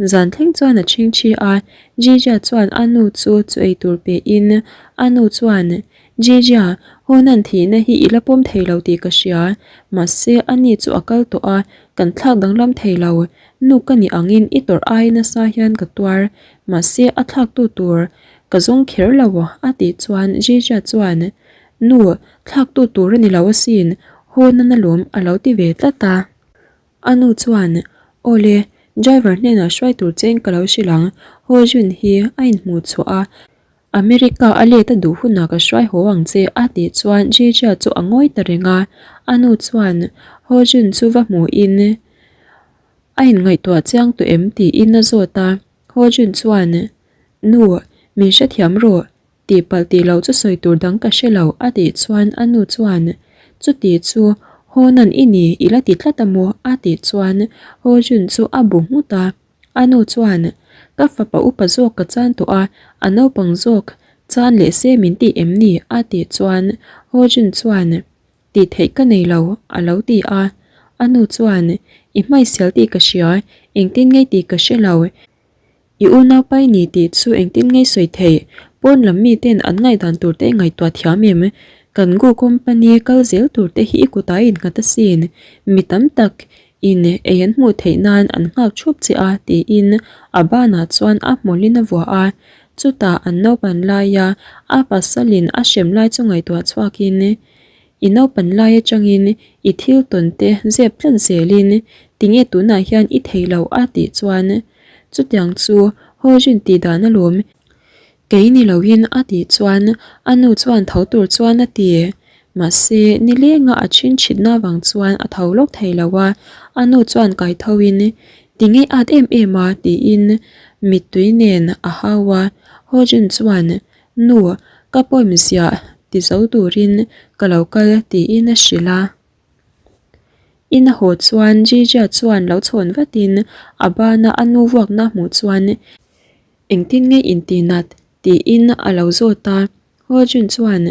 Zan thleng chuan a chhingchhi a, Jija chuan a nu chu chu ei tur pe in, a nu chuan, Jija, Honan thihna hi i la pawm thei lo tih ka hria, mahse a ni chu a kal tawh a, kan thlak danglam thei lo, nu ka nih angin i tawrh ai nasa hian ka tuar, mahse a thlaktu tur ka zawng kher lo a tih chuan Jija chuan, Nu, thlaktu tur a ni lo asin, Honan alawm a lo ti ve tlat a. A nu chuan, Awle, driver hnenah hruai tur chein ka lo hrilh ang, Ho Jun hi a inhmuh chhuah a, America a let a duh hunah ka hruai haw ang che a tih chuan Jijia chu a ngawi ta reng a, a nu chuan Ho Jun chu va hmuhin a inngaihtuah chiang tawh em tiin a zawt a, Ho Jun chuan, Nu, min hrethiam rawh, Tihpalh tih loh chu sawi tur dang ka hre lo a tih chuan a nu chuan, Chuti chu Honan i ni i la ti tlat a maw? a tih chuan Hojun chu a bu nghut a. A nu chuan, Ka fapa upa zawk ka chan tawh a, a naupang zawk chan leh se min tih em ni? a tih chuan Hojun chuan, Tih theih ka nei lo a lo ti a. A nu chuan, I hmaisial tih ka hria, engtin ngei tih ka hre lo. I unaupa i ni tih chu engtin nge sawi theih? Pawn lam miten an ngaihdan tur te i ngaihtuah thiam em? Kan Gu company kal zel tur te hi i kutah i innghat asin. Mi tam tak in ei an hmuh theih nan an nghak thup che a tiin a banah chuan a hmawlhin a vuah a. Chutah an naupan laia a pasalin a hrem lai chu ngaihtuah chhuakin, I naupan lai atangin i thil tawn te zep tlat zelin tinge tunah hian i thei lo a tih chuan chutiang chu Hojin tih dan alawm kei ni loin a tih chuan a nu chuan tho tur chuan a ti. Mahse nilenga a thin thitna avang chuan a tho lawk thei lo a, a nu chuan kai thoin tinge at em em a tiin mittui nen a hau a, Hojin chuan Nu, ka poem ziah ti zo turin ka lo kal tiin a hrilh a. In a haw chuan Jijia chuan lo chhawn vatin a bana a nu vuakna hmuh chuan engtin nge intinat tiin a lo zawt a. Ho Jun chuan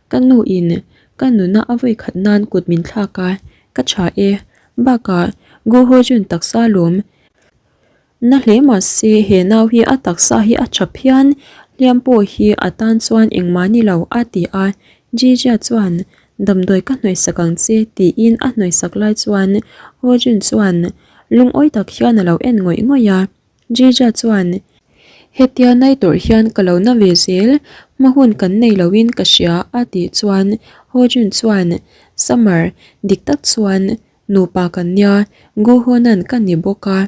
ka nu in ka nuna a vawikhat nan kut min thlak a, ka tha e. Bakah Gu Ho Jun taksa lawm Na hle mah se he nau hi a taksa hi a tha phian, hliam pawh hi a tan chuan engmah ni lo a ti a, Jijia chuan damdawi ka hnawihsak ang che tiin a hnawihsak lai chuan Ho Jun chuan lungawi tak hian a lo en ngawih ngawih a, Jijia chuan hetia nai tawrh hian ka lo na ve zel, hma hun kan nei loin ka hria a tih chuan Ho Jun chuan Summer dik tak chuan Nupa kan nia, Gu Honan ka ni bawk a.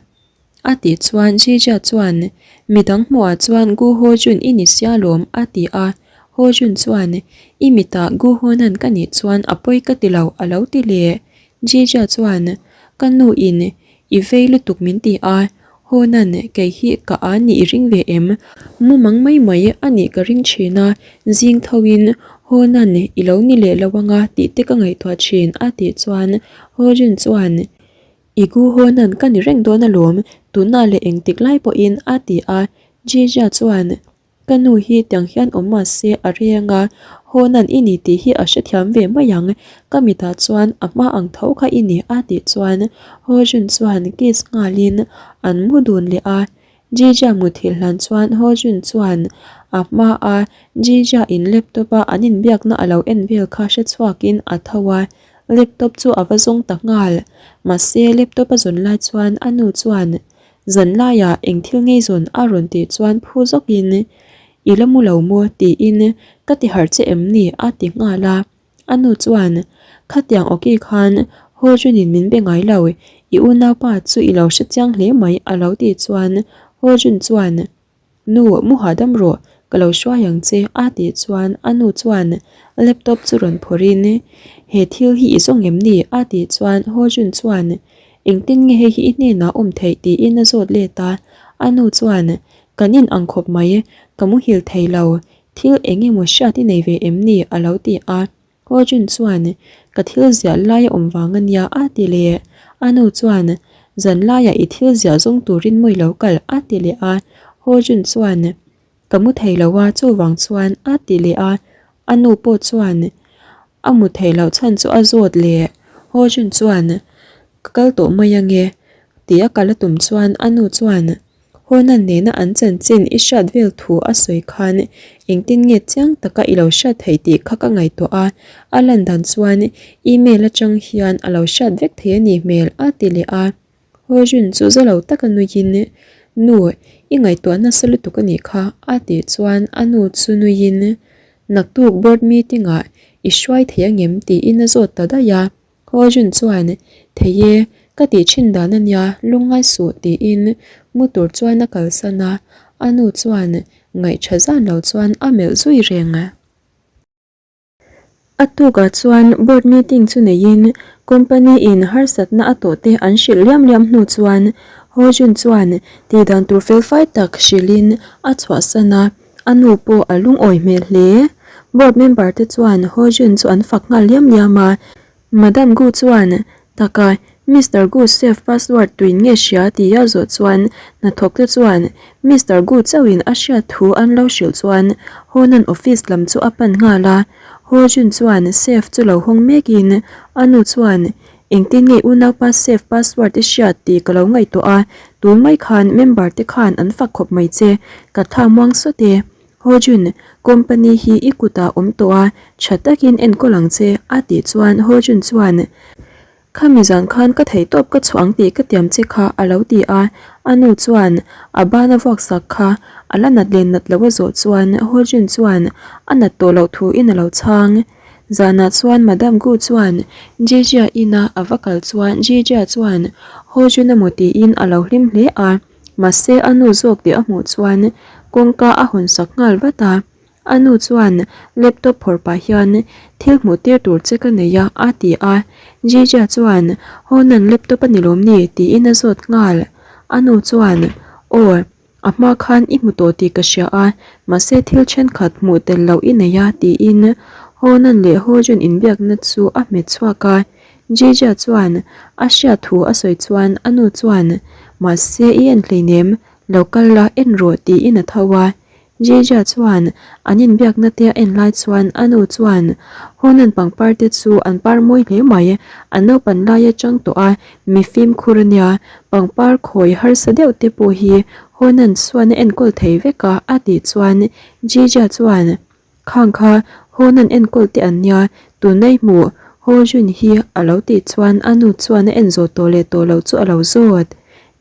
A tih chuan Jija chuan, Midang hmuhah chuan Gu Ho Jun i ni sia lawm, a ti a. Ho Jun chuan, I mitah Gu Honan ka nih chuan a pawi ka ti lo, a lo ti leh. Jija chuan, Ka nu in i vei lutuk min ti a, Honan kei hi ka a nih i ring ve em? Mumang mai mai a nih ka ring thin a, zing tho in Honan i lo ni leh lo anga tih te ka ngaihtuah thin a tih chuan Hojun chuan I gu Honan ka ni reng dawn alawm, tunah leh engtik lai pawhin a ti a, Jija chuan Ka nu hi tiang hian awm mah se a reng a, Hawnan i ni tih hi a hrethiam ve mai ang, ka mitah chuan a hma ang tho kha i ni a tih chuan Hojun chuan kiss nghalin an mu dun leh a, Jija muthilh hlan chuan Hojun chuan a hma a Jija in laptop a an inbiakna a lo en vel kha hrechhuakin a tho a, laptop chu a va zawng ta nghal, mahse laptop a zawn lai chuan a nu chuan Zan laiah eng thil ngei zawn a rawn tih chuan phu zawkin, I la mu lo maw? tiin ka ti harh che em ni? a ti nghal a. A nu chuan, Khatiang awki khan Ho Junin min be ngai lo, i unaupa chu i lo hre chiang hle mai a lo tih chuan Ho Jun chuan, Nu, mu hahdam rawh, ka lo hruai ang che a tih chuan a nu chuan laptop chu rawn phawrhin, He thil hi i zawng em ni? a tih chuan Ho Jun chuan, Engtin nge hei hi i hnenah awm theih? tiin a zawt let a. A nu chuan, Kan in ang khawp mai, ka muhil thei lo, thil eng emaw hriat i nei ve em ni? a lo ti a. Ho Jun chuan, Ka thil ziah lai a awm vang a nia a ti leh. A nu chuan, Zan laiah i thil ziah zawng turin mawi lo kal a ti leh a. Ho Jun chuan, Ka mu thei lo a, chuvang chuan a ti leh a. A nu pawh chuan a mu theih loh chhan chu a zawt leh. Ho Jun chuan, Ka kal tawh mai ange tia kal a tum chuan a nu chuan, Hornan nena an chanchin i hriat vel thu a sawi khan engtin nge chiang taka i lo hriat theih tih kha ka ngaihtuah a, a lan dan chuan email atang hian a lo hriat vek thei a nih hmel a ti leh a. Hojun chu za lo taka nuiin, Nu, i ngaihtuah nasa lutuk a nih kha a tih chuan a nu chu nuiin, Naktuk board meeting ah i hruai thei angem tiin a zawt ta daih a. Hojun chuan, Thei e, ka tih thin dan a nia, lungngai suh tiin mu tur chuan a kalsan a, a nu chuan ngaihṭha zan lo chuan a melh zui reng. A tukah chuan board meeting chu neiin company in harsatna a tawh te an hrilh liam liam hnu chuan Hojun chuan tihdan tur felfai tak hrilhin a chhuahsan a. A nu pawh a lungawi hmel hle. Board member te chuan Ho Jun chu an fak nghal liam liam a. Madam Gu chuan, Taka, Mister Gu safe password tuin nge hria tih a zawh chuan hnathawk te chuan Mister Gu chauhin a hriat thu an lo hrilh chuan Ho Nan office lam chu a pan nghal a. Ho Jun chuan safe chu lo hawng mekin a nu chuan, Engtin nge unaupa safe password i hriat tih ka lo ngaihtuah a, tun mai khan member te khan an fak khawp mai che, ka tha muang sawt e. Hojun, company hi i kutah awm tawh a, tha takin enkawl ang che, a tih chuan Hojun chuan. Khami zan khan ka theihtawp ka chhuah ang tih ka tiam che kha a lo ti a, a nu chuan a ban a vuak sak kha a la nat leh nat loh a zawh chuan Hojin chuan a nat tawh loh thuin a lo chhang. Zanah chuan Madam Gu chuan Jijia ina a va kal chuan Jijia chuan Hojin emaw tiin a lo hlim hle a, mahse a nu zawk tih a hmuh chuan kawngka a hawn sak nghal vat a. A nu chuan laptop phawrh pah hian thil hmuh tir tur che ka nei a a ti a. Jija chuan Honan laptop a ni lawm ni? tiin a zawt nghal. A nu chuan Aw, a hma khan i hmu tawh tih ka hria a, mahse thil thenkhat hmuh tel loh i nei a tiin Honan leh Hojun inbiakna chu a hmet chhuak a. Jija chuan a hriat thu a sawi chuan a nu chuan Mahse i en hleinem, lo kal la en rawh tiin a tho a. Jija chuan an inbiakna te a en lai chuan a nu chuan Honan pangpar te chu an par mawi hle mai, an naupan lai atang tawh a mi fimkhur a nia, pangpar khawi harsa deuh te pawh hi Honan chuan a enkawl thei vek a a tih chuan Jija chuan Khang kha Honan enkawl te an nia, tunai hmuh Hojun hi a lo tih chuan a nu chuan a en zawh tawh leh tawh loh chu a lo zawt.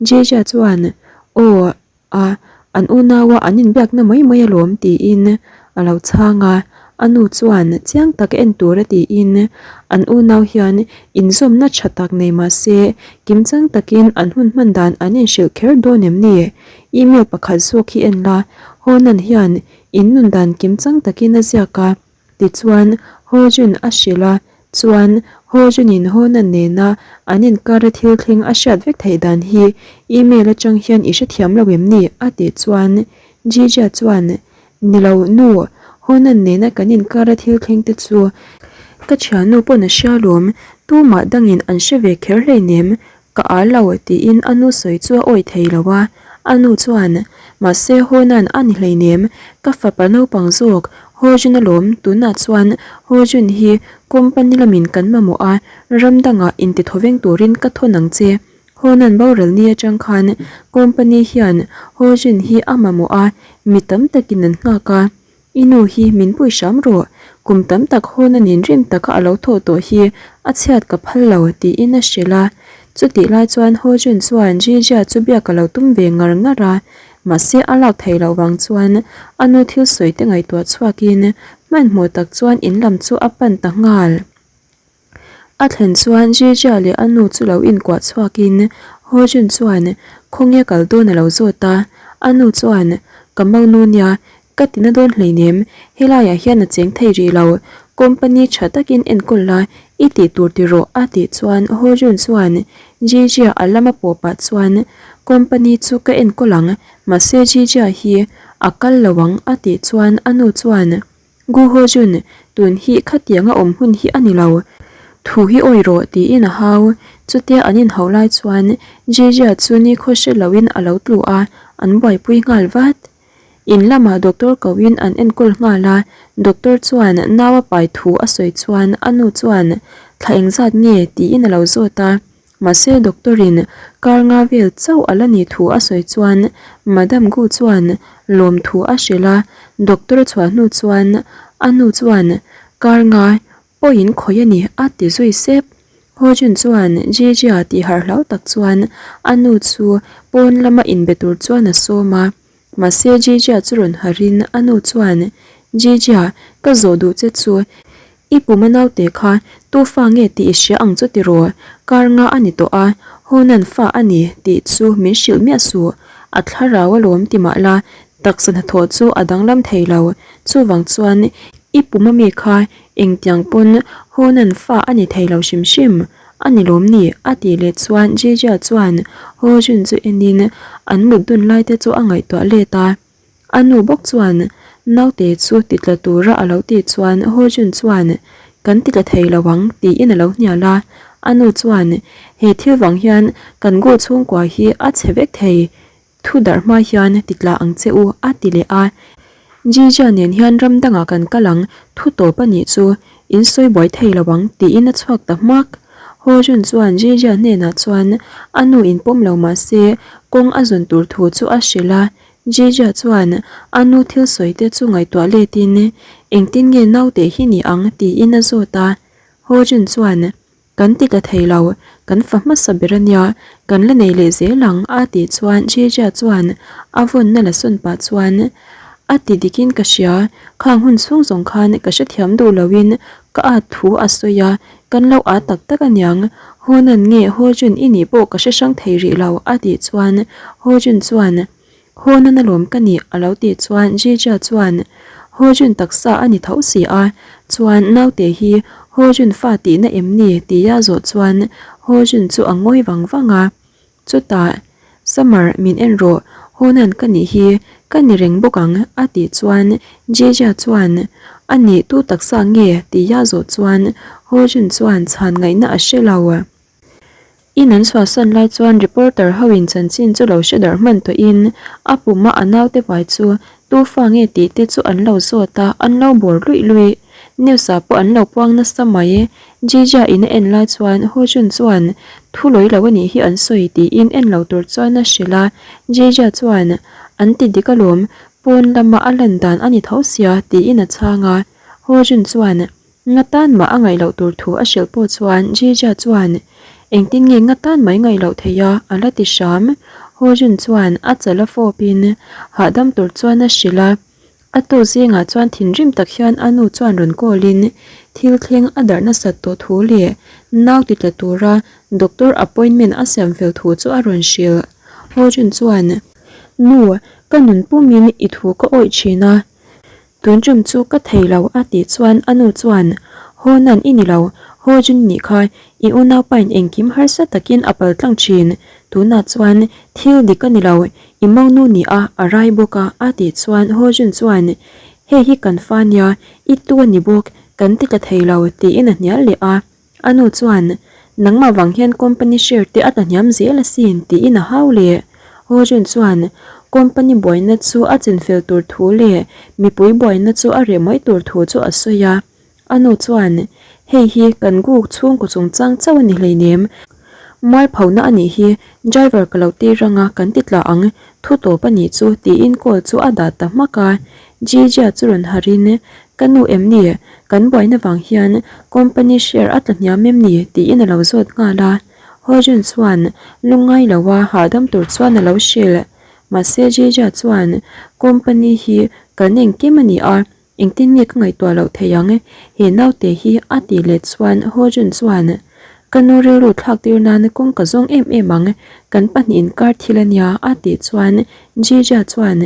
Jija chuan Aw. A, an unaua an inbiakna mai mai alawm tiin a lo chhang a, a nu chuan chiang tak en tur a tiin an unau hian inzawmna tha tak nei mah se kimchang takin an hun hman dan an inhrilh kher dawn em ni? Email pakhat zawk hi en la, Honan hian in nun dan kimchang takin a ziak a. Tichuan, Hojun a hrilh a, chuan Hojun-in Honan nena an inkara thil thleng a hriat vek theih dan hi email atang hian i hrethiam lo em ni? a tih chuan Jija chuan, Ni lo, nu, Honan nena kan inkara thil thleng te chu ka thiannu pawn a hria lawm, tumah dangin an hre ve kher hleinem, Ka al lo tiin a nu sawi chu a awih thei lo a, a nu chuan, Mahse Honan a ni hleinem, ka fapa naupang zawk Hojun alawm, tunah chuan Hojun hi company lamin kan mamawh a, ram dangah intithawveng turin ka thawn ang che. Honan boral ni atang khan company hian Hojun hi a mamawh a, mi tam takin an nghak a. I nu hi min pui hram rawh, kum tam tak hawn a ninrim taka a lo thawh tawh hi a chhiat ka phal lo, tiin a hrilh a. Chutih lai chuan Ho Jun chuan Jijia chu biak a lo tum ve ngar ngar a, mahse a lak theih loh vang chuan a nu thil sawi te ngaihtuah chhuakin hmanhmawh tak chuan in lam chu a pan ta nghal. A thlen chuan Jijia leh a nu chu lo inkuah chhuakin Ho Jun chuan khawnge kal dawn a lo zawt a, a nu chuan ka monu nia ka ti na dawn hleinem helaiah hian a cheng thei rih lo company tha takin enkawl la i tih tur ti rawh a tih chuan Ho Jun chuan Jijia a lama pawh pah chuan company chu ka enkawl ang mahse Jijia hi a kal lo ang a tih chuan a nu chuan Gu Ho Jun, tun hi khatianga awm hun hi a ni lo. Thu hi awi rawh tiin a hau. Chutia an inhauh lai chuan Jijia chu nikhaw hre loin a lo tlu a, an buaipui nghal vat. In lamah doctor koin an enkawl nghal a, doctor chuan nau a pai thu a sawi chuan a nu chuan thla engzat nge tiin a lo zawt a. Mahse doctor in kar nga vel chauh a la nih thu a sawi chuan Madam Gu chuan lawm thu a hrilh a, doctor a chhuah hnu chuan a nu chuan kar nga pawhin khawih a ni a ti zui sep. Ho Jun chuan Jijia tih harh hlau tak chuan a nu chu pawn lama inbe tur chuan a sawm a, Mahse Jijia chu rawn harhin a nu chuan, Jijia, ka zawh duh che chu i pum a naute kha tu fa nge tih i hria ang chu tiraw? Kar nga a ni tawh a, Honan fa a ni tih chu min hrilh miah suh. A thlarau alawm ti mah la, taksa hnathawh chu a danglam thei lo. Chuvang chuan i pum a mi kha engtiang pawn Honan fa a ni thei lo hrim hrim. A ni lawm ni? a tih leh chuan Jejia chuan Ho Jun chu enin an mut dun lai te chu a ngaihtuah let a. A nu bawk chuan naute chu ti tla tura a lo tih chuan Ho Jun chuan Kan ti tla thei lo ang tiin a lo hnial a. A nu chuan He thil vang hian kan goal chhungkua hi a chhe vek thei Thu darh hma hian ti tla ang che u a ti leh a. Jija nen hian ram dangah kan kal ang, thu tawp a nih chu, in sawi buai thei lo ang tiin a chhuak ta hmak. Ho Jun chuan Jija hnenah chuan a nu in pawm lo mah se kawng a zawn tur thu chu a hrilh a. Jija chuan a nu thil sawi te chu ngaihtuah letin engtin nge naute hi ni ang tiin a zawt a. Ho Jun chuan. Kan ti tla thei lo, kan fa hmasa ber a nia, kan la nei leh zel ang a tih chuan Jejia chuan a vawnna la sawn pah chuan a ti dikin ka hria, khang hun chhung zawng khan ka hrethiam duh loin ka at thu a sawi a, kan lo at tak tak aniang, Honan nge Hojun i nih pawh ka hre hrang thei rih lo a tih chuan Hojun chuan Hawn a lawm ka nih a lo tih chuan Jija chuan Hojun taksa a ni tho si a, chuan naute hi Hojun fa tihna em ni tia zawh chuan Hojun chu a ngawi vang vang a. Chutah, Summer min en rawh, Hawnan ka nih hi ka ni reng bawk ang a tih chuan Jija chuan A nih tu taksa nge tia zawh chuan Hojun chuan chhan ngaihna a hre lo. In an chhuahsan lai chuan reporter ho in chanchin chu lo hre darh hman tawh in a pum a a naute vai chu tu fa nge tih te chu an lo zawt a, an lo bawr luih luih. News ah pawh an lo puang nasa mai. Jija in a en lai chuan Ho Jun chuan thu lawi lo anih hi an sawi tiin en lo tur chuan a hrilh a, Jija chuan an ti dik alawm, pawn lama a lan dan a ni tho sia tiin a chhang a, Ho Jun chuan Nga tan mah a ngaih loh tur thu a hrilh pawh chuan Jija chuan, Engtin nge nga tan mai ngaih loh theih a? a la ti hram. Hojun chuan a chal a fawpin hahdam tur chuan a hrilh a. A tu zingah chuan thinrim tak hian a nu chuan rawn call-in thil thleng a darh nasat tawh thu leh nau ti tla tura doctor appointment a siam fel thu chu a rawn hrilh. Hojun chuan, Nu, ka nun pumin i thu ka awih thin a. Tun tum chu ka thei lo a tih chuan a nu chuan, Haw nan i ni lo, haw jun nih kha i unaupain engkim harsa takin a pal tlang thin, tunah chuan thil dik a ni lo, i monu ni a a rai bawk a a tih chuan haw jun chuan, Hei hi kan fa nia, i tu a ni bawk, kan ti tla thei lo tiin a hnial leh a. A nu chuan, Nangmah vang hian company share te a tlahniam zel asin tiin a hau leh. Ho Jun chuan, Company buaina chu a chinfel tur thu leh mipui buaina chu a reh mai tur thu chu a sawi a. A nu chuan, Hei hi kan guk chhungkaw chungchang chauh a ni hleinem. Mualphona a nih hi, driver ka lo tir anga kan ti tla ang, thu tawp a nih chu tiin call chu a dah ta hmak a. Jijia chu rawn harin, Ka nu em ni? Kan buaina vang hian company share a tla hniam em ni? tiin a lo zawt nghal a. Hojun chuan lungngai lo a hahdam tur chuan a lo hrilh. Mahse Jija chuan company hi kan engkim a ni a, engtin nge ka ngaihtuah loh theih ang? He naute hi a tih leh chuan Hojun chuan Ka nu rilru thlak tir nan kawng ka zawng em em ang, kan pahnih inkar thil a nia a tih chuan Jija chuan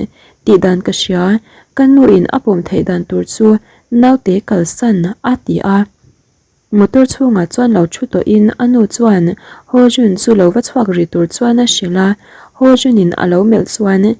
Tih dan ka hria, ka nu in a pawm theih dan tur chu naute kalsan a ti a. Motor chhungah chuan lo thu tawh in a nu chuan Ho Jun chu lo va chhuak rih tur chuan a hrilh a, Ho Jun in a lo melh chuan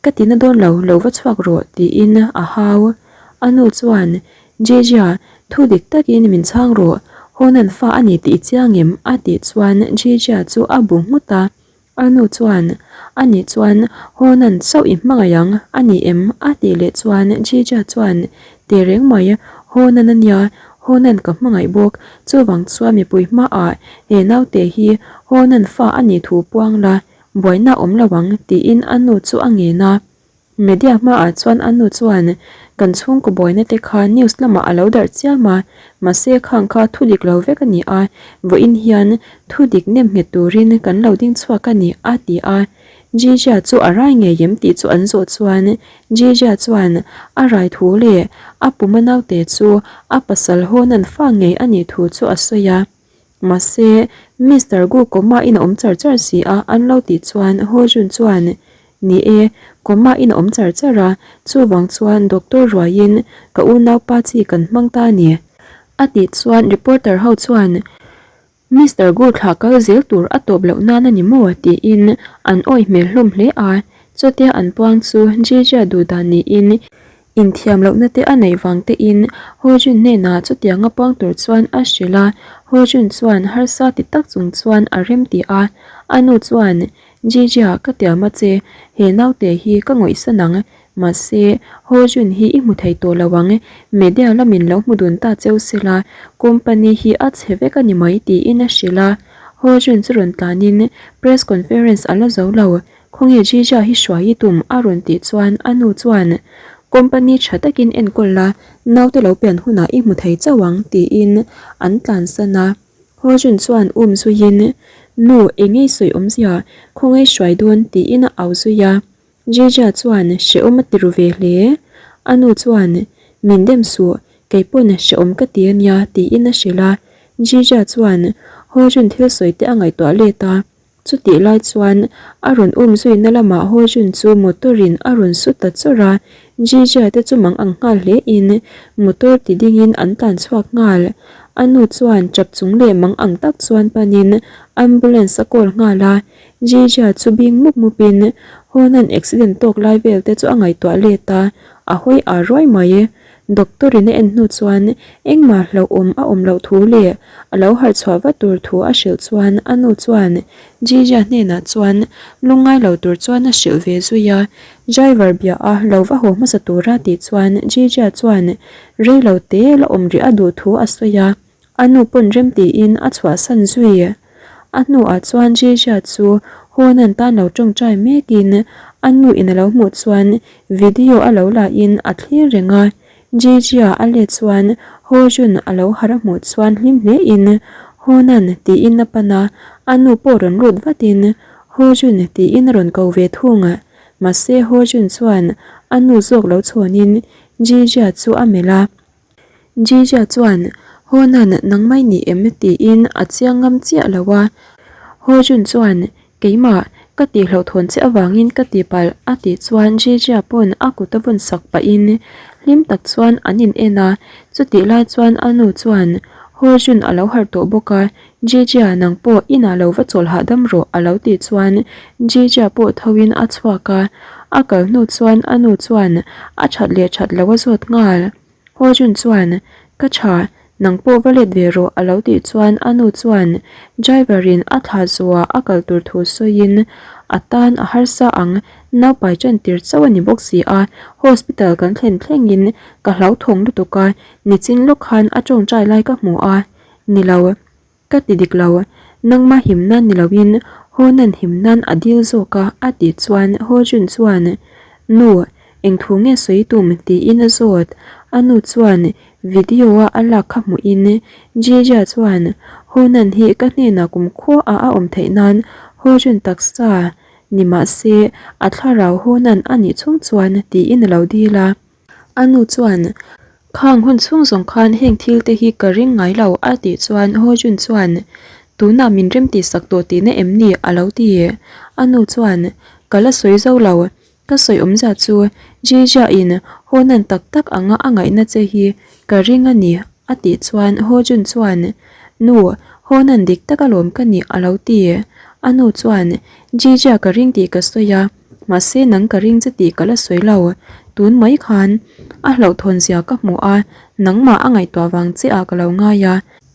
Ka ti na dawn lo, lo va chhuak rawh tiin a hau. A nu chuan Jejia, thu dik takin min chhang rawh, Ho nan fa a ni tih i chiang em? a tih chuan Jejia chu a bu nghut a. A nu chuan, A nih chuan Honan chauh i hmangaih ang, a ni em? a tih leh chuan Jija chuan, Teh reng mai, Honan a nia, Honan ka hmangaih bawk, chuvang chuan mipui hmaah he naute hi Honan fa a nih thu puang la, buaina a awm lo ang, tiin a nu chu a ngen a. Media hmaah chuan a nu chuan kan chhungkaw buaina te kha news lamah a lo darh chiam a, mahse khang kha thu dik lo vek a ni a, vawiin hian thu dik nem nghet turin kan lo ding chhuak a ni a ti a. Jijia chu a rai ngei em tih chu an zawh chuan Jijia chuan a rai thu leh a puma naute chu a pasal hawnan fa ngei a nih thu chu a sawi a. Mahse, Mister Gu coma in a awm char char si a, an lo tih chuan Ho Jun chuan, Ni e, coma in a awm char char a, chuvang chuan doctor ruaiin ka unaupa chi kan hmang ta a ni. A tih chuan reporter ho chuan, Mister Gu thlah kal zel tur a tawp loh nan a ni maw? tiin an awih hmel hlawm hle a, chutia an puang chu Jijia duh dan niin Inthiam lohna te a neih vang tein Ho Jun hnenah chutianga puang tur chuan a hrilh a, Ho Jun chuan harsa ti tak chung chuan a rem ti a. A nu chuan, Jijia, ka tiam a che, he naute hi ka ngawihsan ang, mahse, Ho Jun hi i hmu thei tawh lo ang, media lamin lo hmu dun ta cheu sela, company hi a chhe vek a ni mai tiin a hrilh a. Ho Jun chu rawn tlanin press conference a la zo lo, Khawnge Jija hi hruai i tum a rawn tih chuan a nu chuan Company tha takin enkawl la, naute lo pian hunah i hmu thei chauh ang tiin an tlansan a. Hojun chuan um zuiin, Nu, engei sawi awmzia, khawngaih hruai dawn tiin a au zui a. Jija chuan hrehawm a ti ru ve hle. A nu chuan, Min dem suh, kei pawn hrehawm ka ti a nia tiin a hrilh a. Jija chuan Hojun thil sawi te a ngaihtuah let a. Chutih lai chuan a rawn um zuina lamah Hojun chu motor in a rawn su ta chawrh a, Jija te chu mang ang nghal hle in motor ti ding in an tlan chhuak nghal. A nu chuan chap chung leh mang ang tak chuan pan in ambulance a call nghal a, Jija chu bing mup mup in Honan accident tawk lai vel te chu a ngaihtuah let a, a hawi ar ruai mai. Doctor in a en hnu chuan engmah hlauhawm a awm loh thu leh a lo harh chhuah vat tur thu a hrilh chuan a nu chuan Jija hnenah chuan lungngai lo tur chuan a hrilh ve zui a. Driver bia a lo va haw hmasa tura tih chuan Jija chuan rei lo te la awm rih a duh thu a sawi a. A nu pawn rem tiin a chhuahsan zui. A hnuah chuan Jija chu Honan tan lo tawngtai mekin a nu in a lo hmuh chuan video a lo la in a thlir reng a. Jija a let chuan Hojun a lo harh a hmuh chuan hlim hle in Honan tiin a pan a, a nu pawh rawn lut vatin Hojun tiin a rawn ko ve thung. Mahse Hojun chuan a nu zawk lo chhawnin Jija chu a melh a. Jija chuan, Honan nangmai ni em? tiin a chiang ngam chiah lo a. Hojun chuan, Keimah, ka tihhlauhthawn che avangin ka tihpalh, a tih chuan Jija pawn a kut a vawn sak pahin hlim tak chuan an in en a. Chutih lai chuan a nu chuan, Hojun a lo harh tawh bawk a, Jija nang pawh inah lo va chawl hahdam rawh, a lo tih chuan Jija pawh thoin a chhuak a. A kal hnu chuan a nu chuan a that leh that lo a zawt nghal. Hojun chuan, Ka tha, nang pawh va let ve rawh a lo tih chuan a nu chuan driver in a thla zuah a kal tur thu sawiin a tan a harsa ang, naupai tan tir chauh a ni bawk si a, hospital kan thlen thlengin ka hlauthawng lutuk a, nichin lawk khan a tawngtai lai ka hmu a, ni lo. Ka ti dik lo, nangma him nan ni loin Ho nan him nan a dil zawk a a tih chuan Ho Jun chuan, Nu, eng thu nge sawi tum? tiin a zawt. A nu chuan video a a lak kha hmuhin Jija chuan, Ho nan hi ka hnenah kumkhua a a awm theih nan Ho Jun taksa ni mah se a thlarau Ho nan a nih chhung chuan tiin a lo dil a. A nu chuan, Khang hun chhung zawng khan heng thil te hi ka ring ngai lo a tih chuan Ho Jun chuan, Tunah min rem tih sak tawh tihna em ni? a lo ti. A nu chuan, Ka la sawi zo lo. Ka sawi awmzia chu Jija in haw nan tak tak anga a ngaihna che hi ka ring a ni a tih chuan Ho Jun chuan, Nu, haw nan dik tak alawm ka nih a lo ti. A nu chuan, Jija ka ring tih ka sawi a. Mahse nang ka ring che tih ka la sawi lo. Tun mai khan a hlauhthawn zia ka hmu a, nangmah a ngaihtuah vang che ah ka lo ngai a.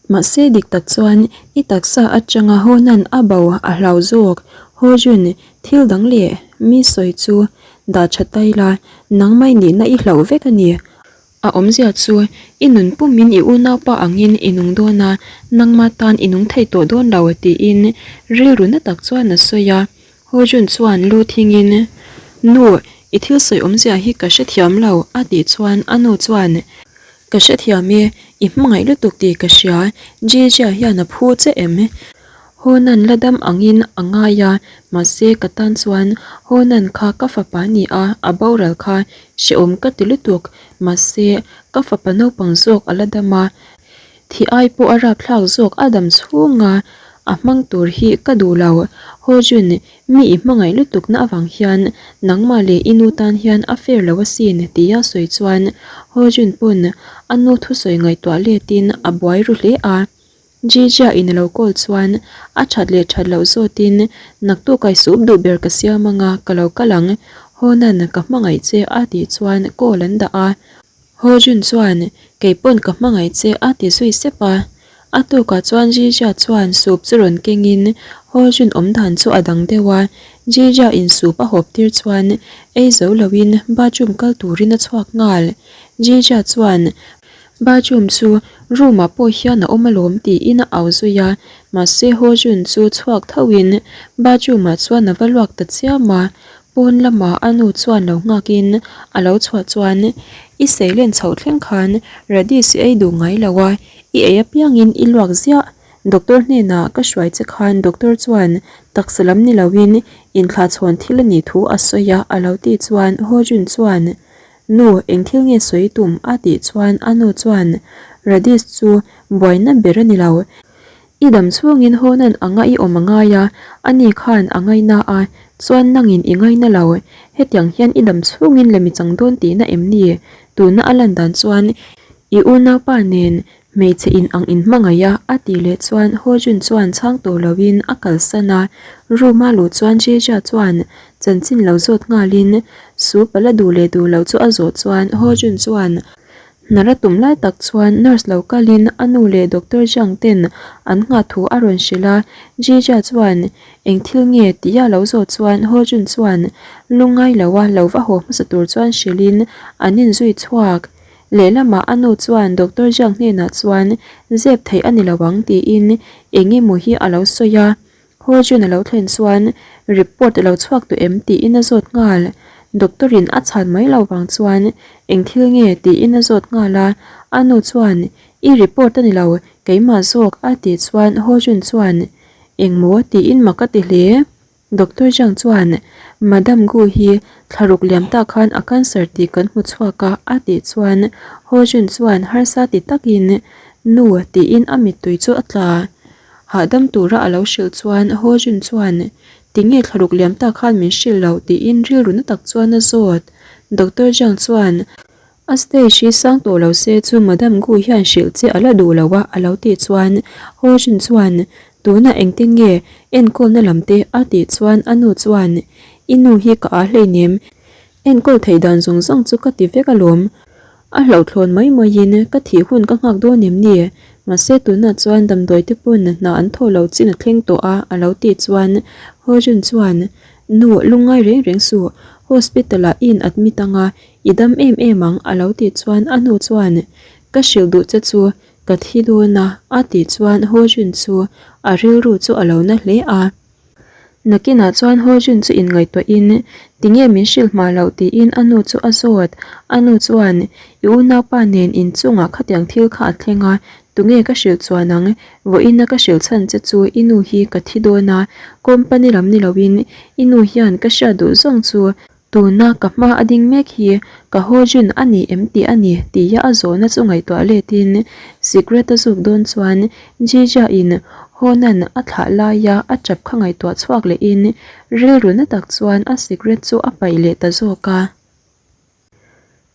Mahse dik tak chuan i taksa atanga haw nan a bo a hlau zawk. Haw Jun, thil dang leh mi sawi chu dah tha ta ila, nangmah i nihna i hlauh vek a ni. A awmzia chu i nun pumin i unaupa angin i nung dawn a, nangmah tan i nung thei tawh dawn lo tiin rilru na tak chuan a sawi a. Ho Jun chuan lu thingin, Nu, i thil sawi awmzia hi ka hrethiam lo, a tih chuan a nu chuan, Ka hrethiam e, i hmangaih lutuk tih ka hria, Jijia hian a phu che em? Ho Nan la dam angin a ngai a, mahse ka tan chuan Ho Nan kha ka fapa ni a, a boral kha hrehawm ka ti lutuk, mahse ka fapa naupang zawk a la dam a, Thi ai pawh a rapthlak zawk a dam chhunga a hmang tur hi ka duh lo. Ho Jun, mi i hmangaih lutukna avang hian nangmah leh i nu tan hian a fair lo asin tia sawi chuan Ho Jun pawn a nu thusawi ngaihtuah letin a buai ru hle a. Jijia in a lo call chuan a that leh that loh zawtin naktuk ai sup duh ber ka siam anga ka lo kal ang. Ho Nan ka hmangaih che a tih chuan call an dah a. Ho Jun chuan, Kei pawn ka hmangaih che a ti zui sep a. A tukah chuan Jija chuan soup chu rawn kengin Ho Jun awm dan chu a dang deuh a. Jija in soup a hawp tir chuan ei zo loin bathroom kal turin a chhuak nghal. Jija chuan, Bathroom chu room ah pawh hian a awm alawm tiin a au zui a. Mahse Ho Jun chu chhuak thoin bathroom ah chuan a va luak ta chiam a. Pawn lamah a nu chuan lo nghakin a lo chhuah chuan i seilen chhoh thleng khan radish i ei duh ngai lo a, i ei apiangin i luak ziah. Doctor hnenah ka hruai che khan doctor chuan taksa lam ni loin inthlahchhawn thil a nih thu a sawi a a lo tih chuan Ho Jun chuan Nu eng thil nge sawi tum a tih chuan a nu chuan Radish chu buaina ber a ni lo. I dam chhungin Honan anga i awm a ngai a, ani khan a ngaina a, chuan nangin i ngaina lo. Hetiang hian i dam chhungin lem i chang dawn tihna em ni? Tuna a lan dan chuan i unaupa nen hmeichhe in ang in hmangaih a, a tih leh chuan Hojun chuan chhang tawh loin a kalsan a. Room a luh chuan Jeja chuan chanchin lo zawt nghalin soup a la duh leh duh loh chu a zawh chuan Hojun chuan Hnar a tum lai tak chuan nurse lo kalin a nu leh Doctor Zhang ten an nghah thu a rawn hrilh a, Jija chuan eng thil nge tih a lo zawh chuan Ho Jun chuan lungngai lo a lo va haw hmasa tur chuan hrilhin an inzui chhuak. Lehlamah a nu chuan Doctor Zhang hnenah chuan zep theih a ni lo ang tiin eng emaw hi a lo sawi a, Ho Jun a lo thlen chuan report a lo chhuak tawh em tiin a zawt nghal. Doctor in a chhan mai lo vang chuan eng thil nge tiin a zawt nghal a, a nu chuan i report a ni lo keimah zawk a tih chuan Ho Jun chuan engmaw tiin mak a ti hle. Doctor Zhang chuan Madam Gu hi thlaruk liam tak khan a cancer tih kan hmu chhuak a a tih chuan Ho Jun chuan harsa ti takin nu tiin a mittui chu a tla. Hahdam tura a lo hrilh chuan Ho Jun chuan, Tinge thlaruk liam tak khan min hrilh loh? tiin rilru na tak chuan a zawt. Doctor Zhang chuan, A stage hi sang tawh lo se chu Madam Gu hian hrilh che a la duh lo a a lo tih chuan Ho Jun chuan, Tunah engtin nge enkawlna lam te? a tih chuan a nu chuan, I nu hi ka aa hleinem, Enkawl theih dan zawng zawng chu ka ti vek alawm. A hlauhthlawn mai maiin ka thih hun ka nghak dawn em ni? Mahse tunah chuan damdawi te pawn hna an thawh loh chin a thleng tawh a, a lo tih chuan Ho Jun chuan, Nu, lungngai reng reng suh, hospital ah i in admit anga, i dam em em ang, a lo tih chuan a nu chuan, Ka hrilh duh che chu ka thi dawn a, a tih chuan Ho Jun chu a rilru chu a lo na hle a. Nakinah chuan Ho Jun chu inngaihtuahin, Tinge min hrilh hma loh tiin a nu chu a zawt. A nu chuan, I unaupa nen inchungah khatiang thil kha a thleng a, tunge ka hrilh chuan ang? Vawiina ka hrilh chhan che chu i nu hi ka thi dawn a, company lam ni loin i nu hian ka hriat duh zawng chu Tuna ka hma a ding mek hi ka haw jun a ni em tih a ni tia a zawhna chu ngaihtuah letin sikret a zuk dawn chuan Jija in Honan a thlah laia a tap kha ngaihtuah chhuak lehin rilru na tak chuan a sikret chu a paih leh ta zawk a.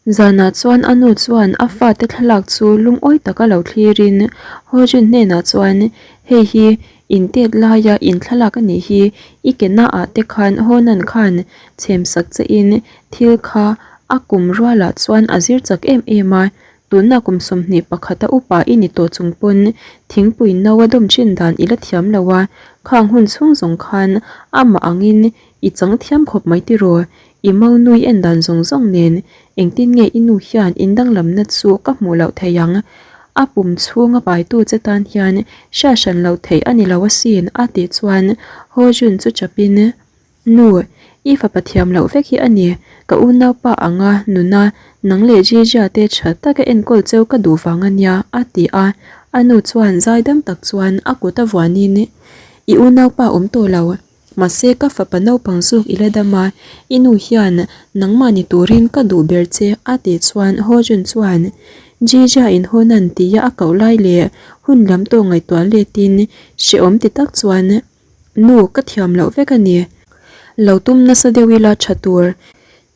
Zanah chuan a nu chuan a fate thlalak chu lungawi taka lo thlirin Ho Jun hnenah chuan, Hei hi in tet laia in thlalak a nih hi, i ke naah te khan Ho Nan khan chhem sak che in thil kha a kum rualah chuan a zir chak em em a, tuna kum 21 a upa i ni tawh chung pawn thingpui no a dawm thin dan i la thiam lo a, khang hun chhung zawng khan amah angin i chang thiam khawp mai tiraw, I maunui en dan zawng zawng nen engtin nge i nu hian in danglamna chu ka hmuh loh theih ang? A pum chhunga paitu che tan hian hriat hran loh theih a ni lo asin a tih chuan Ho Jun chu chapin, Nu, i fapa thiam loh vek hi a ni, ka unaupa anga nuna nang leh Jijia te tha taka enkawl cheu ka duh vang a nia a ti a, a nu chuan zaidam tak chuan a kut a vuanin, I unaupa awm tawh lo. Mahse ka fapa naupang zawk i la dam a, i nu hian nangmah ni turin ka duh ber che a tih chuan Ho Jun chuan Jija in haw nan tia a koh lai leh hun lam tawh ngaihtuah letin hrehawm ti tak chuan Nu ka thiam loh vek a ni. Lo tum nasa deuh ila tha tur.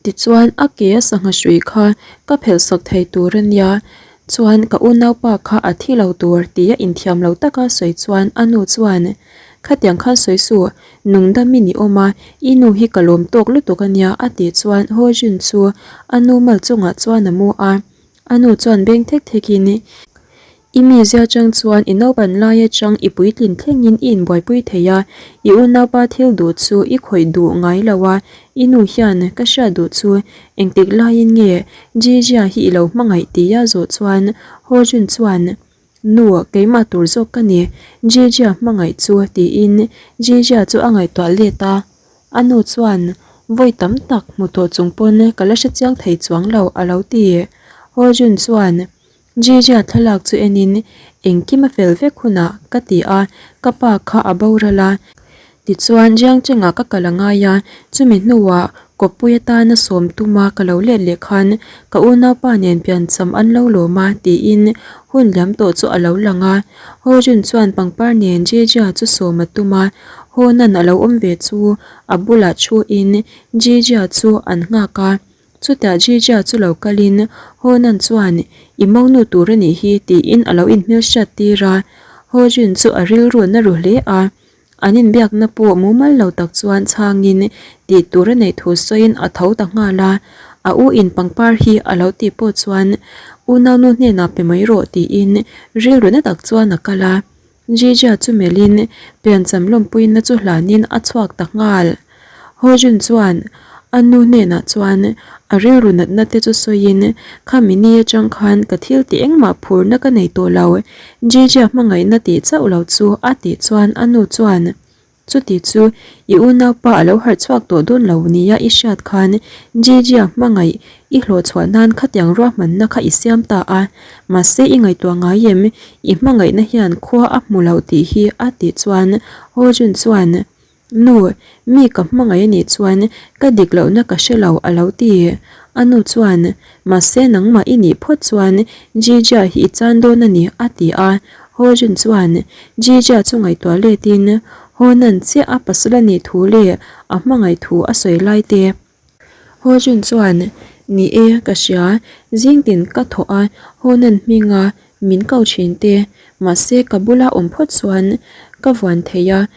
Tichuan a ke a sangha hrui kha ka phelh sak thei tur a nia, chuan ka unaupa kha a thi lo tur tia inthiam lo taka sawi chuan a nu chuan, Khatiang khan sawi suh, nungdam i ni awm a, i nu hi ka lawm tawk lutuk a nia a tih chuan Ho Jun chu a nu mal chungah chuan a mu a, a nu chuan beng thek thekin, I mizia chang chuan i naupan lai atang i puitlin thlengin i inbuaipui thei a, i unaupa thil duh chu i khawih duh ngai lo a, i nu hian ka hriat duh chu engtik laiin nge Jijia hi i lo hmangaih tia zawh chuan Ho Jun chuan Nu keimah tur zawk ka ni, Jijia hmangaih chu tiin Jijia chu a ngaihtuah let a, a nu chuan vawi tam tak hmu tawh chung pawn ka la hrechiang thei chuang lo a lo ti. Ho Jun chuan. Jijia thlalak chu enin engkim a fel vek hunah ka ti a, ka pa kha a boral a. Tichuan Jiangchengah ka kal a ngai a, chumi hnuah kawppui atana sawm tuma ka lo let leh khan ka unaupa nen piancham an lo lawm a tiin hun liam tawh chu a lo lang a. Ho Jun chuan pangpar nen Jijia chu sawm a tum a, Ho Nan a lo awm ve chu a bulah thuin Jijia chu an nghak a. Chutah Jijia chu lo kalin Honan chuan, I monu tur a nih hi, tiin a lo inhmelhriat tir a. Hojun chu a rilru na ru hle a, an inbiakna pawh mumal lo tak chuan chhangin tih tur a neih thu sawiin a tho ta nghal a. A u in pangpar hi a lo tih pawh chuan unaunu hnenah pe mai rawh tiin rilru na tak chuan a kal a. Jijia chu melhin piancham lawmpuina chu hlanin a chhuak ta nghal. Hojun chuan a nu hnenah chuan a rilru natna te chu sawiin, Khami ni atang khan ka thil tih engmah phurna ka nei tawh lo, Jijia hmangaihna tih chauh lo chu a tih chuan a nu chuan Chuti chu i unaupa a lo harh chhuak tawh dawn lo nia i hriat khan Jijia hmangaih i hlawh chhuah nan khatiang ruahmanna kha i siam ta a, mahse i ngaihtuah ngai em i hmangaihna hian khua a hmu lo tih hi a tih chuan Hojun chuan Nu, mi ka hmangaih a nih chuan ka dik lohna ka hre lo a lo ti. A nu chuan mahse nangmah i nih phawt chuan Jijia hi i chan dawn a ni a ti a. Hojun chuan Jija chu ngaihtuah letin Honan chiah a pasal a nih thu leh a hmangaih thu a sawi lai te. Hojun chuan, Ni e, ka hria, zing tin ka thawh a, Honan hminga min ko thin te, mahse ka bula awm phawt chuan ka vuan thei a,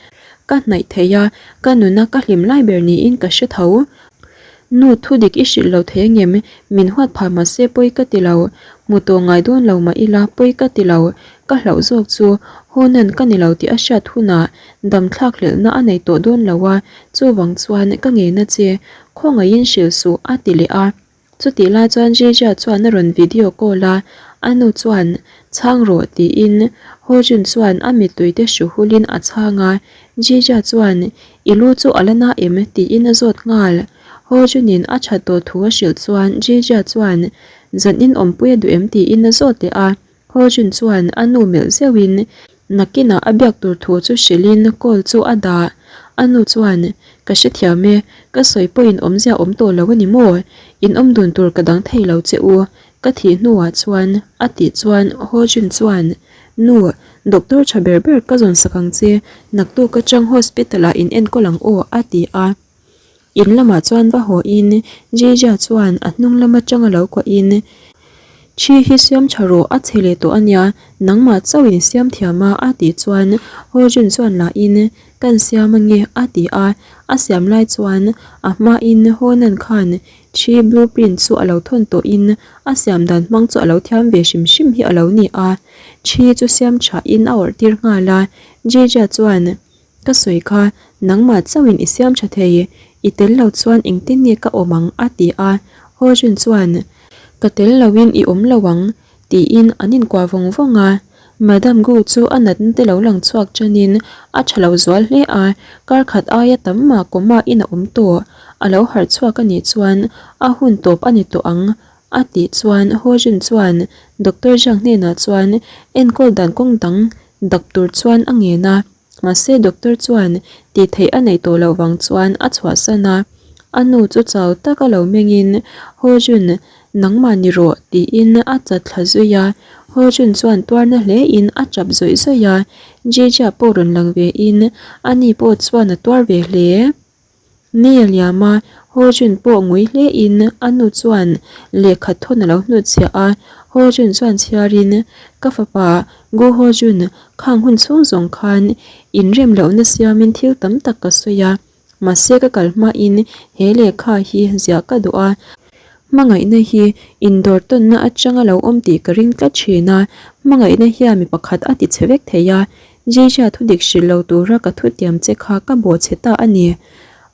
ka hnaih thei a, ka nuna ka hlim lai ber niin ka hre tho. Nu thu dik i hrilh lo thei angem? Min huat phah mahse pawi ka ti lo. Hmu tawh ngai dawn lo mah ila pawi ka ti lo. Ka hlauh zawk chu Honan ka ni lo tih a hriat hunah dam thlak hlelhna a nei tawh dawn lo a, chuvang chuan ka ngei na che. Khawngaihin hrilh suh a ti leh a. Chutih lai chuan Jejia chuan a rawn video call a, a nu chuan chhang rawh tiin Hojun chuan a mittui te hru hulin a chhang a, Jejia chuan i lu chu a la na em tiin a zawt nghal. Hojunin a that tawh thu a hrilh chuan Jejia chuan zan in awmpui a duh em tiin a zawt leh a, Hojun chuan a nu melh zeuhin Nakinah a biak tur thu chu hrilhin call chu a dah. A nu chuan, Ka hrethiam e, ka sawi pawhin awmzia awm tawh lo a ni maw? In awm dun tur ka dang thei lo che u, ka thih hnuah chuan, a tih chuan Hojun chuan, Nu, doctor tha ber ber ka zawn sak ang che, naktuk atang hospital ah in enkawl ang aw, a ti a. In lamah chuan va haw in Jija chuan a hnung lam atang a lo kuah in, Thi hi siam tha rawh a chhe leh tawh ania, nangmah chauh in siam thiam a a tih chuan Hojun chuan lah in, Kan siam ange a ti a, a siam lai chuan a hma in Honan khan thi blueprint chu a lo thawn tawh in a siam dan hmang chu a lo thiam ve hrim hrim hi a lo ni a, thi chu siam tha in a awrh tir nghal a, Jija chuan Ka sawi kha, nangmah chauhin i siam tha thei, i tel lo chuan engtin nge ka awm ang a ti a, Hojun chuan, Ka tel loin i awm lo ang, tiin an inkuah vawng vawng a. Madam Gu chu a natna te lo lang chhuak tanin a tha lo zual hle a, kar khat aia tam mah coma in a awm tawh, a lo harh chhuak a nih chuan a hun tawp a ni tawh ang a tih chuan Hojun chuan Doctor Zhang hnenah chuan enkawl dan kawng dang dak tur chuan a ngen a. Mahse doctor chuan tih theih a neih tawh loh vang chuan a chhuahsan a, a nu chu chau tak a lo mengin Hojun nangmah ni rawh tiin a chat thla zui a, Hojun chuan tuarna hle in a tap zawih zawih a, Jija pawh rawn lang ve in ani pawh chuan a tuar ve hle. Ni a liam a, Hojun pawh ngui hle in a nu chuan lehkha thawn a lo hnutchhiah a, Hojun chuan chhiar in, Ka fapa Gu Hojun, khang hun chhung zawng khan inrem lohna siam in thil tam tak ka sawi a, mahse ka kal hma in he lehkha hi ziah ka duh a, hmangaihna hi indawr tawnna atanga lo awm tih ka ring tlat thin a, hmangaihna hian mi pakhat a ti chhe vek thei a, Jejia thudik hrilh lo tura ka thutiam che kha ka bawh chhe ta a ni.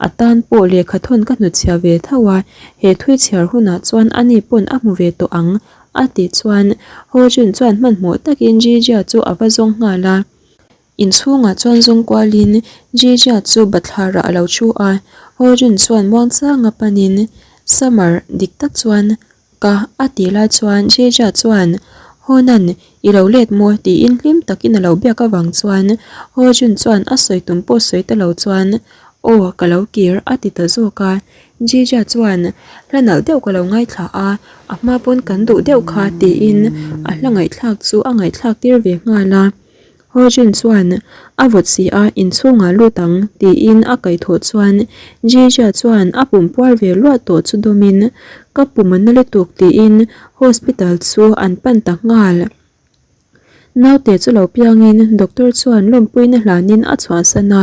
A tan pawh lehkha thawn ka hnutchhiah ve tho a, he thui chhiar hunah chuan ani pawn a hmu ve tawh ang, a tih chuan Hojun chuan hmanhmawh takin Jejia chu a va zawng nghal a. Inchhungah chuan zawng kualin Jejia chu bathlarah a lo thu a, Hojun chuan muangchanga panin, Summer, dik tak chuan Ka a tih lai chuan Jeja chuan Honan, i lo let maw? tiin hlim takin a lo biak avang chuan Hojun chuan a sawi tum pawh sawi ta lo chuan, Aw, ka lo kir, a ti ta zawk a. Jija chuan, Hla nalh deuh ka lo ngaithla a, a hma pawn kan duh deuh kha, tiin a hla ngaihthlak chu a ngaihthlak tir ve nghal a. Hojun chuan, A vawt si a, inchhungah lut ang, tiin a kaihthawh chuan Jija chuan a pum puar ve luah tawh chu dawmin, Ka pum a na lutuk, tiin hospital chu an pan ta nghal. Naute chu lo piangin doctor chuan lawmpuina hlanin a chhuahsan a,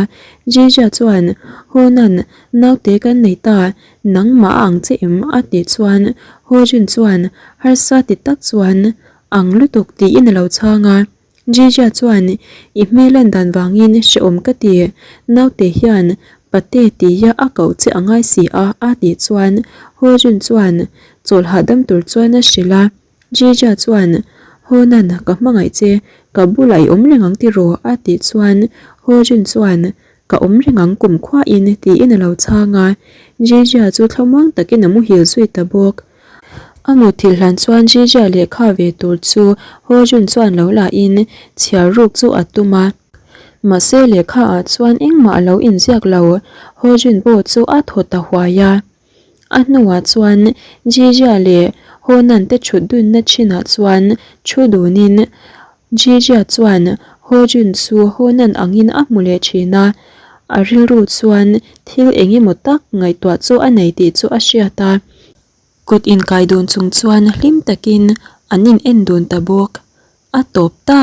Jija chuan, Honan, naute kan nei ta, nangmah a ang che em? a tih chuan Hojun chuan harsa ti tak chuan, Ang lutuk tiin a lo chhang a. Jija chuan, I hmel lan dan vangin hrehawm ka ti, naute hian pate tia a koh che a ngai si a a tih chuan Hojun chuan chawlh hahdam tur chuan a hrilh a. Jija chuan, Honan, ka hmangaih che, ka bulah i awm reng ang tiraw? a tih chuan Hojun chuan, Ka awm reng ang kum khuain tiin a lo chhang a. Jija chu thlamuang takin a muhil zui ta bawk. A muthilh hlan chuan Jija lehkha ve tur chu Hojun chuan lo lahin chhiar ruk chu a tum a. Mahse lehkha ah chuan engmah a lo inziak lo, Hojun pawh chu a thaw ta huai a. A hnuah chuan Jijia leh Honan te thut dunna thinah chuan thu dunin Jijia chuan Hojun chu Honan angin a hmu leh thin a, a rilru chuan thil eng emaw tak ngaihtuah chu a nei tih chu a hriat a. Kut inkai dun chung chuan hlim takin an in en dun ta bawk. A tawp ta!